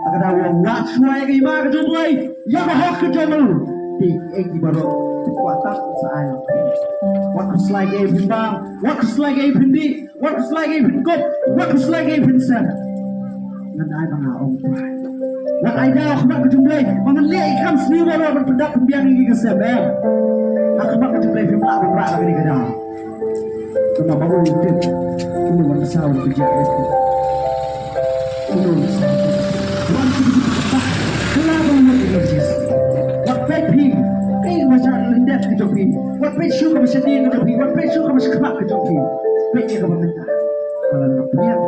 Te ka daw u ong, wad shuwa ïa ka hima ka jong U Blei, ïa ka hok ka jong u. Te kiei kiei baroh ki kwah tam sa ai lang. Wat khuslai kaei phin bam, wat khuslai kaei phin dih. Wat khuslai kaei phin kup, wat khuslai kaei phin sem. Ngan ai ba nga ong. Wat ai daw ha khmat ka jong U Blei ba ngan leh ïa ki kam sniew baroh ban pyndap pynbiang ïa ki ka sem, em. Ha khmat ka jong U Blei phim lah ban rah ïa kane ka daw. Namar ba u tip kumno ban saw ban pynjah ïa ki. Kumno ban saw. Wan ki, kylla ban mut ïa Jisu. Wat peit phi kaei kaba sha lyndet ka jong phi. Wat peit shuh kaba shadien ka jong phi. Wat peit shuh kaba shakhmat ka jong phi. Peit ïa kaba mynta. Lada nga pdiang,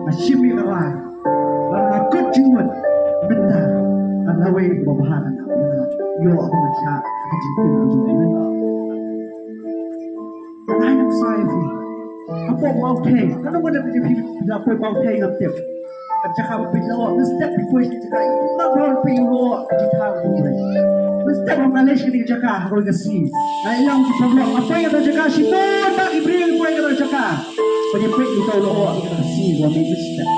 nga shim ïa ka rai, lada nga kut jingmut mynta, ka lawei kaba bha ka nang ïa nga. Ïoh ba nga shah ka jingtim ka jong u. Ka nang sa ïa phi. Hapoh Mawthei, kano kano ka jingim phi la poi Mawthei ngam tip. Ka jaka ba phi la wan, mynstep phi poi sha jaka, i ma ba phi la wan, ka jingthaw ka jong u. Mynstep ba nga leit sha kane ka jaka ha kawei ka sngi. Nga ïalam ki paralok, nga poi kata ka jaka shibun bha ki briew ki poi kata ka jaka. Ba ngi peit ngi tau la wan kata ka sngi ba mih mynstep.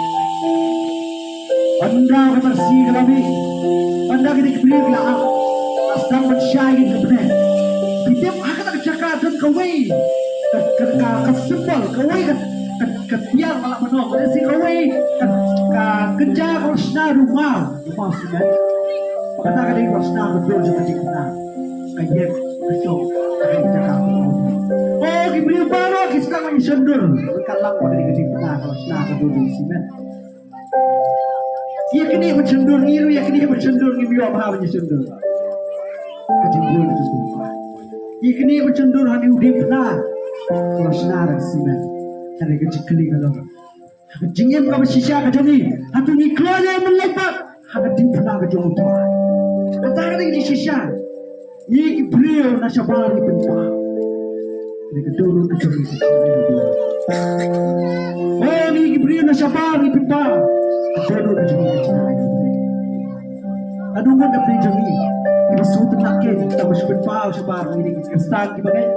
Ynda kata ka sngi ka la mih, ynda kine ki briew ki la ap, la sdang ban shai kine ki bneng. Phi tip ha kata ka jaka don kawei ka, ka, ka, ka symbol, kawei ka, ka, ka tiar ba la bynong, lehse kawei ka, ka kynja kaba shna da u maw, u maw simen. Bad kata ka dei kaba shna ka dur jong ka diengphna. Ka ïeng ka shong ha ka jaka. O, ki briew baroh ki sdang ban ïashondur ryngkat lang bad kane ka diengphna kaba shna ka dur jong u simen. Ïa kane ban shondur ngi ruh, ïa kane ban shondur ngim ïoh bha ban ïashondur. Ka jingbuiñ ka jingbuiñ. Ïa kane ban shondur ha kane ka diengphna kaba shna da ka simen. Kane ka jingkylli ka long, ha ka jingim kaba shisha ka jong ngi, hato ngi kloi ne em ban leit pat ha ka diengphna ka jong U Trai? Kata ka dei ka jingshisha. Ngi ki briew na shabar ngi pynpaw. Ngi ki dohnud ka jong ngi. O, ngi ki briew na shabar ngi pynpaw. Ka dohnud ka jong ngi. Ka dohnud ka jong ngi. Ngi ba shu tynnat kein, ngi ba shu pynpaw shabar, ngi dei ki Khristan kiba ngeit.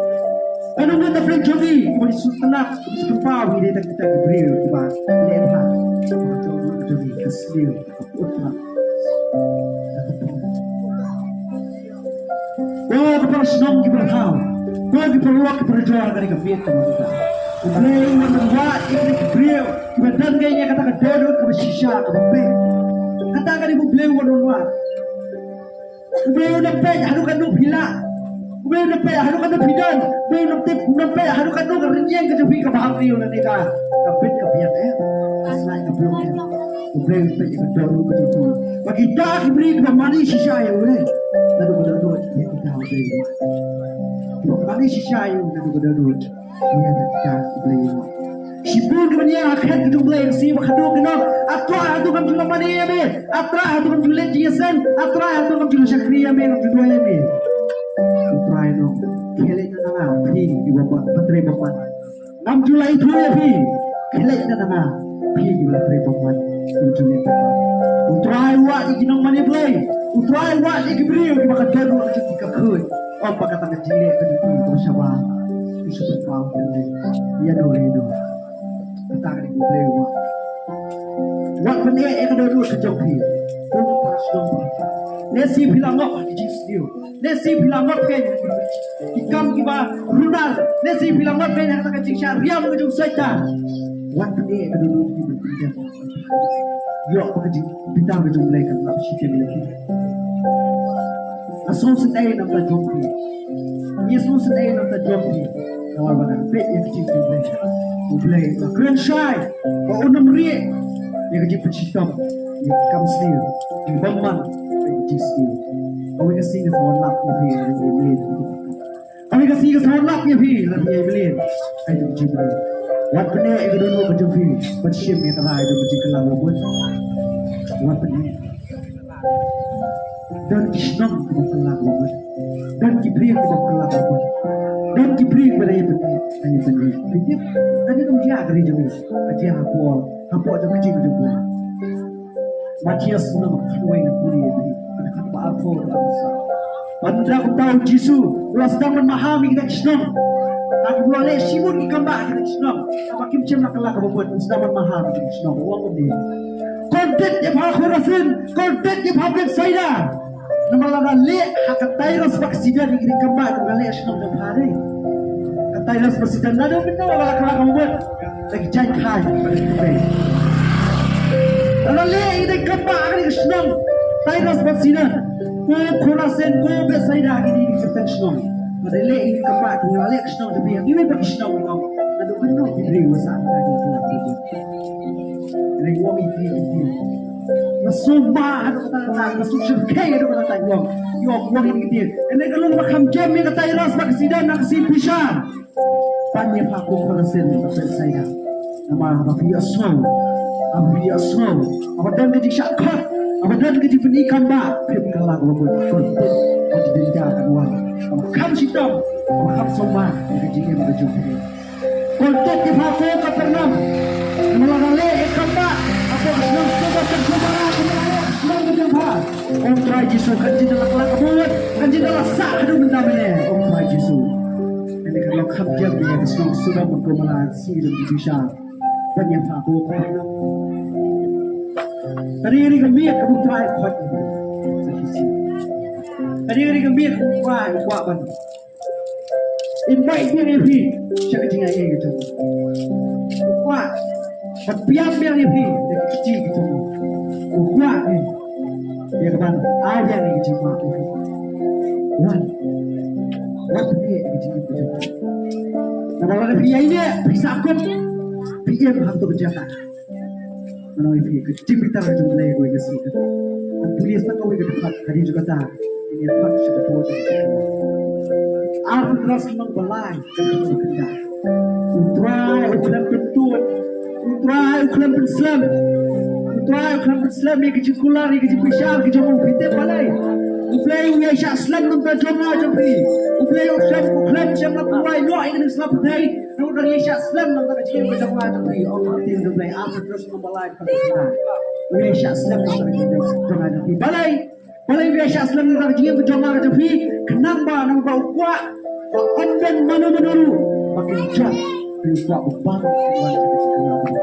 Ka dohnud ka jong ngi. Ngi ba shu tynnat, ngi ba shu pynpaw, ngi dei tang kita ki briew kiba leh bha. Ka dohnud ka jong ngi. Ka sniew, ka put, ka put. Ko ki para shnong ki para thaw, ko ki para lok ki para jor, kane ka miet kaba mynta U Blei u wan ban wad ïa kine ki briew kiba don ïa kata ka dohnud kaba shisha kaba peit. Kata kane U Blei u wan ban wad. U Blei u wan peit haduh katno phi lah. U Blei u wan peit haduh katno phi don. U Blei u wan peit, u wan peit haduh katno ka rynïeng ka jong phi kaba ha briew lane ka, ka bit ka biang, eh. Ka snai ka biang, eh. U Blei u wan peit ïa ka dohnud ka jong phi. Ba kita ki briew kiba mane shisha ïa U Blei. Naduh ka dohnud ïa kita U Blei u wan. Kiba mane shisha ïa U naduh ka dohnud. Ïa kata U Blei u wan. Shibun ki ban ïa ha khet ka jong U Blei, ka sngi ba khatduh ki ong, A Trai, hato ngam ju la mane ïa me? A Trai, hato ngam ju leit jingïaseng? A Trai, hato ngam ju la shakri ïa me, ngam ju duwai ïa me? U Trai u ong, khie leit na nga, phi kiba bymman, ba trei bymman. Ngam ju la ithuh ïa phi. Khie leit na nga, phi kiba la trei bymman, ngam ju leit bymman. U Trai u wad ïa ki nongmane Blei. U Trai u wad ïa ki briew kiba ka dohnud ka jong ki ka khuid. Ym ba kata ka jingleh ka jong phi kaba shabar. Phi shu pynpaw ïa U Blei. Ïa no, ïa no. Kata ka dei U Blei u wan. Wat pyneh ïa ka dohnud ka jong phi. Kum para shnong ba. Lehse phi la ngop ha ki jingsniew. Lehse phi la ngop kein ha ki kam kiba runar. Lehse phi la ngop kein ha kata ka jingshah riam ka jong Soitan. Wat pyneh ïa ka dohnud ka jong phi. Ïoh ba ka jingbitar ka jong U Blei kan lap shiteng ïa phi. Nga sngewsynei na ka bynta jong phi. Ngi sngewsynei na ka bynta jong phi. Namar ba ngan peit ïa ka jingpynbeit U Blei. Ba kren shai ba un ym rieh ïa ka jingpynshitom ïa ka kam sniew, ïa ka bymman, ïa ka jingsniew. Kawei ka sngi ka sa wan lap ïa phi, ïa ka jingpynbeit. Kawei ka sngi ka sa wan lap ïa phi, lap ïa phi. Ai tu jingpynbeit. Wat pyneh ïa ka dohnud ka jong phi ban shim ïa ka rai jong ka jingkylla ba mut. Wat pyneh. Don ki shnong kiba kylla ba mut. Don ki briew kiba kylla ba mut. Don ki briew kiba dei ban, dei ban, dei ban. Ka jia, ka jia ka ri jong ngi. Ka jia hapoh, hapoh jong ka jingim jong ngi. Mathaios lynnong khatwei ngan pule ïa phi. Kane khatba arphew, khatba arphew. Ynda kumta u Jisu u la sdang ban maham ïa kita ki shnong. Haba u la leh shibun ki kambah ha kita ki shnong, haba kim shym la kylla kaba mut, u sdang ban maham ïa kita ki shnong. U ong kumne, Kordit ïa pha Khorasin, kordit ïa pha Bethsaida. Namar lada leh ha ka Tairos bad ka Sidon ïa kine ki kambah, ka leh shnong jong pha dei. Ka Tairos bad Sidon, lada mynno ka la kylla kaba mut, da ki jaiñ khaid bad ki kpei. Lada leh ïa kine ki kambah ha kine ki shnong Tairos bad Sidon, ko Khorasin, ko Bethsaida, kine ki kyrteng shnong. Lada leh ïa kine ki kambah, ki la leh ka shnong jong phi ha kiwei pat ki shnong, lada mynno ki briew ba sah ka jong phi. Nga ong ïa phi, ïa phi. Nga sngewbha haduh katta katta, nga sngewsyrkhei haduh katta katta, nga ong. Nga ong ïa phi. Kane ka long ba kham jem ïa ka Tairos bad ka Sidon ha ka sngi pyrshah. Ban ïa pha ko Khorasin bad Bethsaida. Namar haba phi ïohsngew, haba phi ïohsngew, haba don ka jingshah khot, haba don ka jingpyni kambah, phim kylla kaba mut, kordit, ka jingjynjar kan wan. Kaba kham shitom, kaba kham sumar ïa ka jingim ka jong phi. Kordit ïa pha ko Kapernaum. Namar lada leh ïa kambah hapoh ka shnong Sodom bad Gomorrah, kumno leh ka shnong ka jong pha? Ong Trai Jisu, kan jin da la kylla kaba mut, kan jin da la sah haduh mynta mynne. Ong Trai Jisu. Kane ka long kham jem ïa ka shnong Sodom bad Gomorrah, shi dang bishar. Ban ïa pha ko Kapernaum. Kane ka dei ka miet kaba U Trai u khot. Kane ka dei ka miet kaba U Trai u kwah ban Invite biang ïa phi sha ka jingaiei ka jong u. U kwah ban pynbiang biang ïa phi da ka kti ka jong u. U kwah ïa ka ban ai biang ïa ka jingmap ïa phi. Wan, wan pynbiang ïa ka jingim ka jong u. Namar lada phi ïaineh, phi sahkut, phi im hangto ka jaka. Ngan ong ïa phi, ka jingbitar ka jong U Blei kawei ka sien. Ngan pule sa kawei ka dkhot, ka dei jong kata. Ngan ïa pat sha ka por jong ka. Arphew trai snem ba lai, ka dei jong ka. U Trai u khlem pyntud. U Trai u khlem pynslem. U Trai u khlem pynslem ïa ka jingkular, ïa ka jingbishar ka jong u, phi tip balei? U Blei u ïai shah slem na ka bynta jong nga jong phi. U Blei u khlem, u khlem shem la pynlait noh ïa ka jingsngewbha. Ngan ïa shah slem na ka bynta ka jingim ka jong nga jong phi. Ong ka ktien U Blei, arphew trai snem ba lai. Ngi shah slem na ka jingim jong nga jong phi. Balei? Balei ngi shah slem na ka jingim jong nga jong phi? Khnang ba, khnang ba u kwah ba ym don mano mano ruh ba kin jot. U kwah ba baroh kin wan.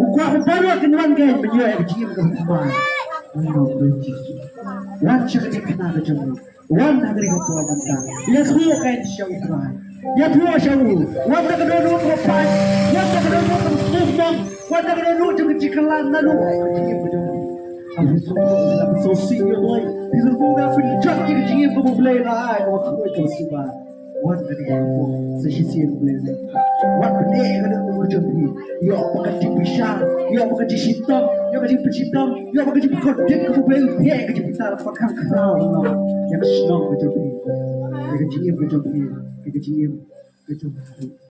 U kwah ba baroh kin wan kein ban ïoh ïa ka jingim kaba thymmai. Wan sha ka jingkyrkhu ka jong u. Wan ha ka ri ka por mynta. Ïathuh kein sha u Trai. Ïathuh sha u. Wat da ka dohnud kaba pait. Wat da ka dohnud kaba sngewsih. Wat da ka dohnud jong ka jingkylla naduh ka jingim ka jong u. Phi sngewthuh, phi sngewsih ïa u Blei. Phi sngewthuh ba phin jot ïa ka jingim kaba u Blei la ai, kaba khuid kaba suba. Wat ka dei ka pop sa shisien U Blei. Wat pyneh ka dei ka jong phi. Ïoh ba ka jingpynshitom, ïoh ba ka jingshitom, ïoh ka jingpynshitom, ïoh ba ka jingpynkhuid ka U Blei, ïoh ka jingpynshah ba khang khraw ïa ka shnong ka jong phi. Ïa ka jingim ka jong phi. Ïa ka jingim ka jong phi.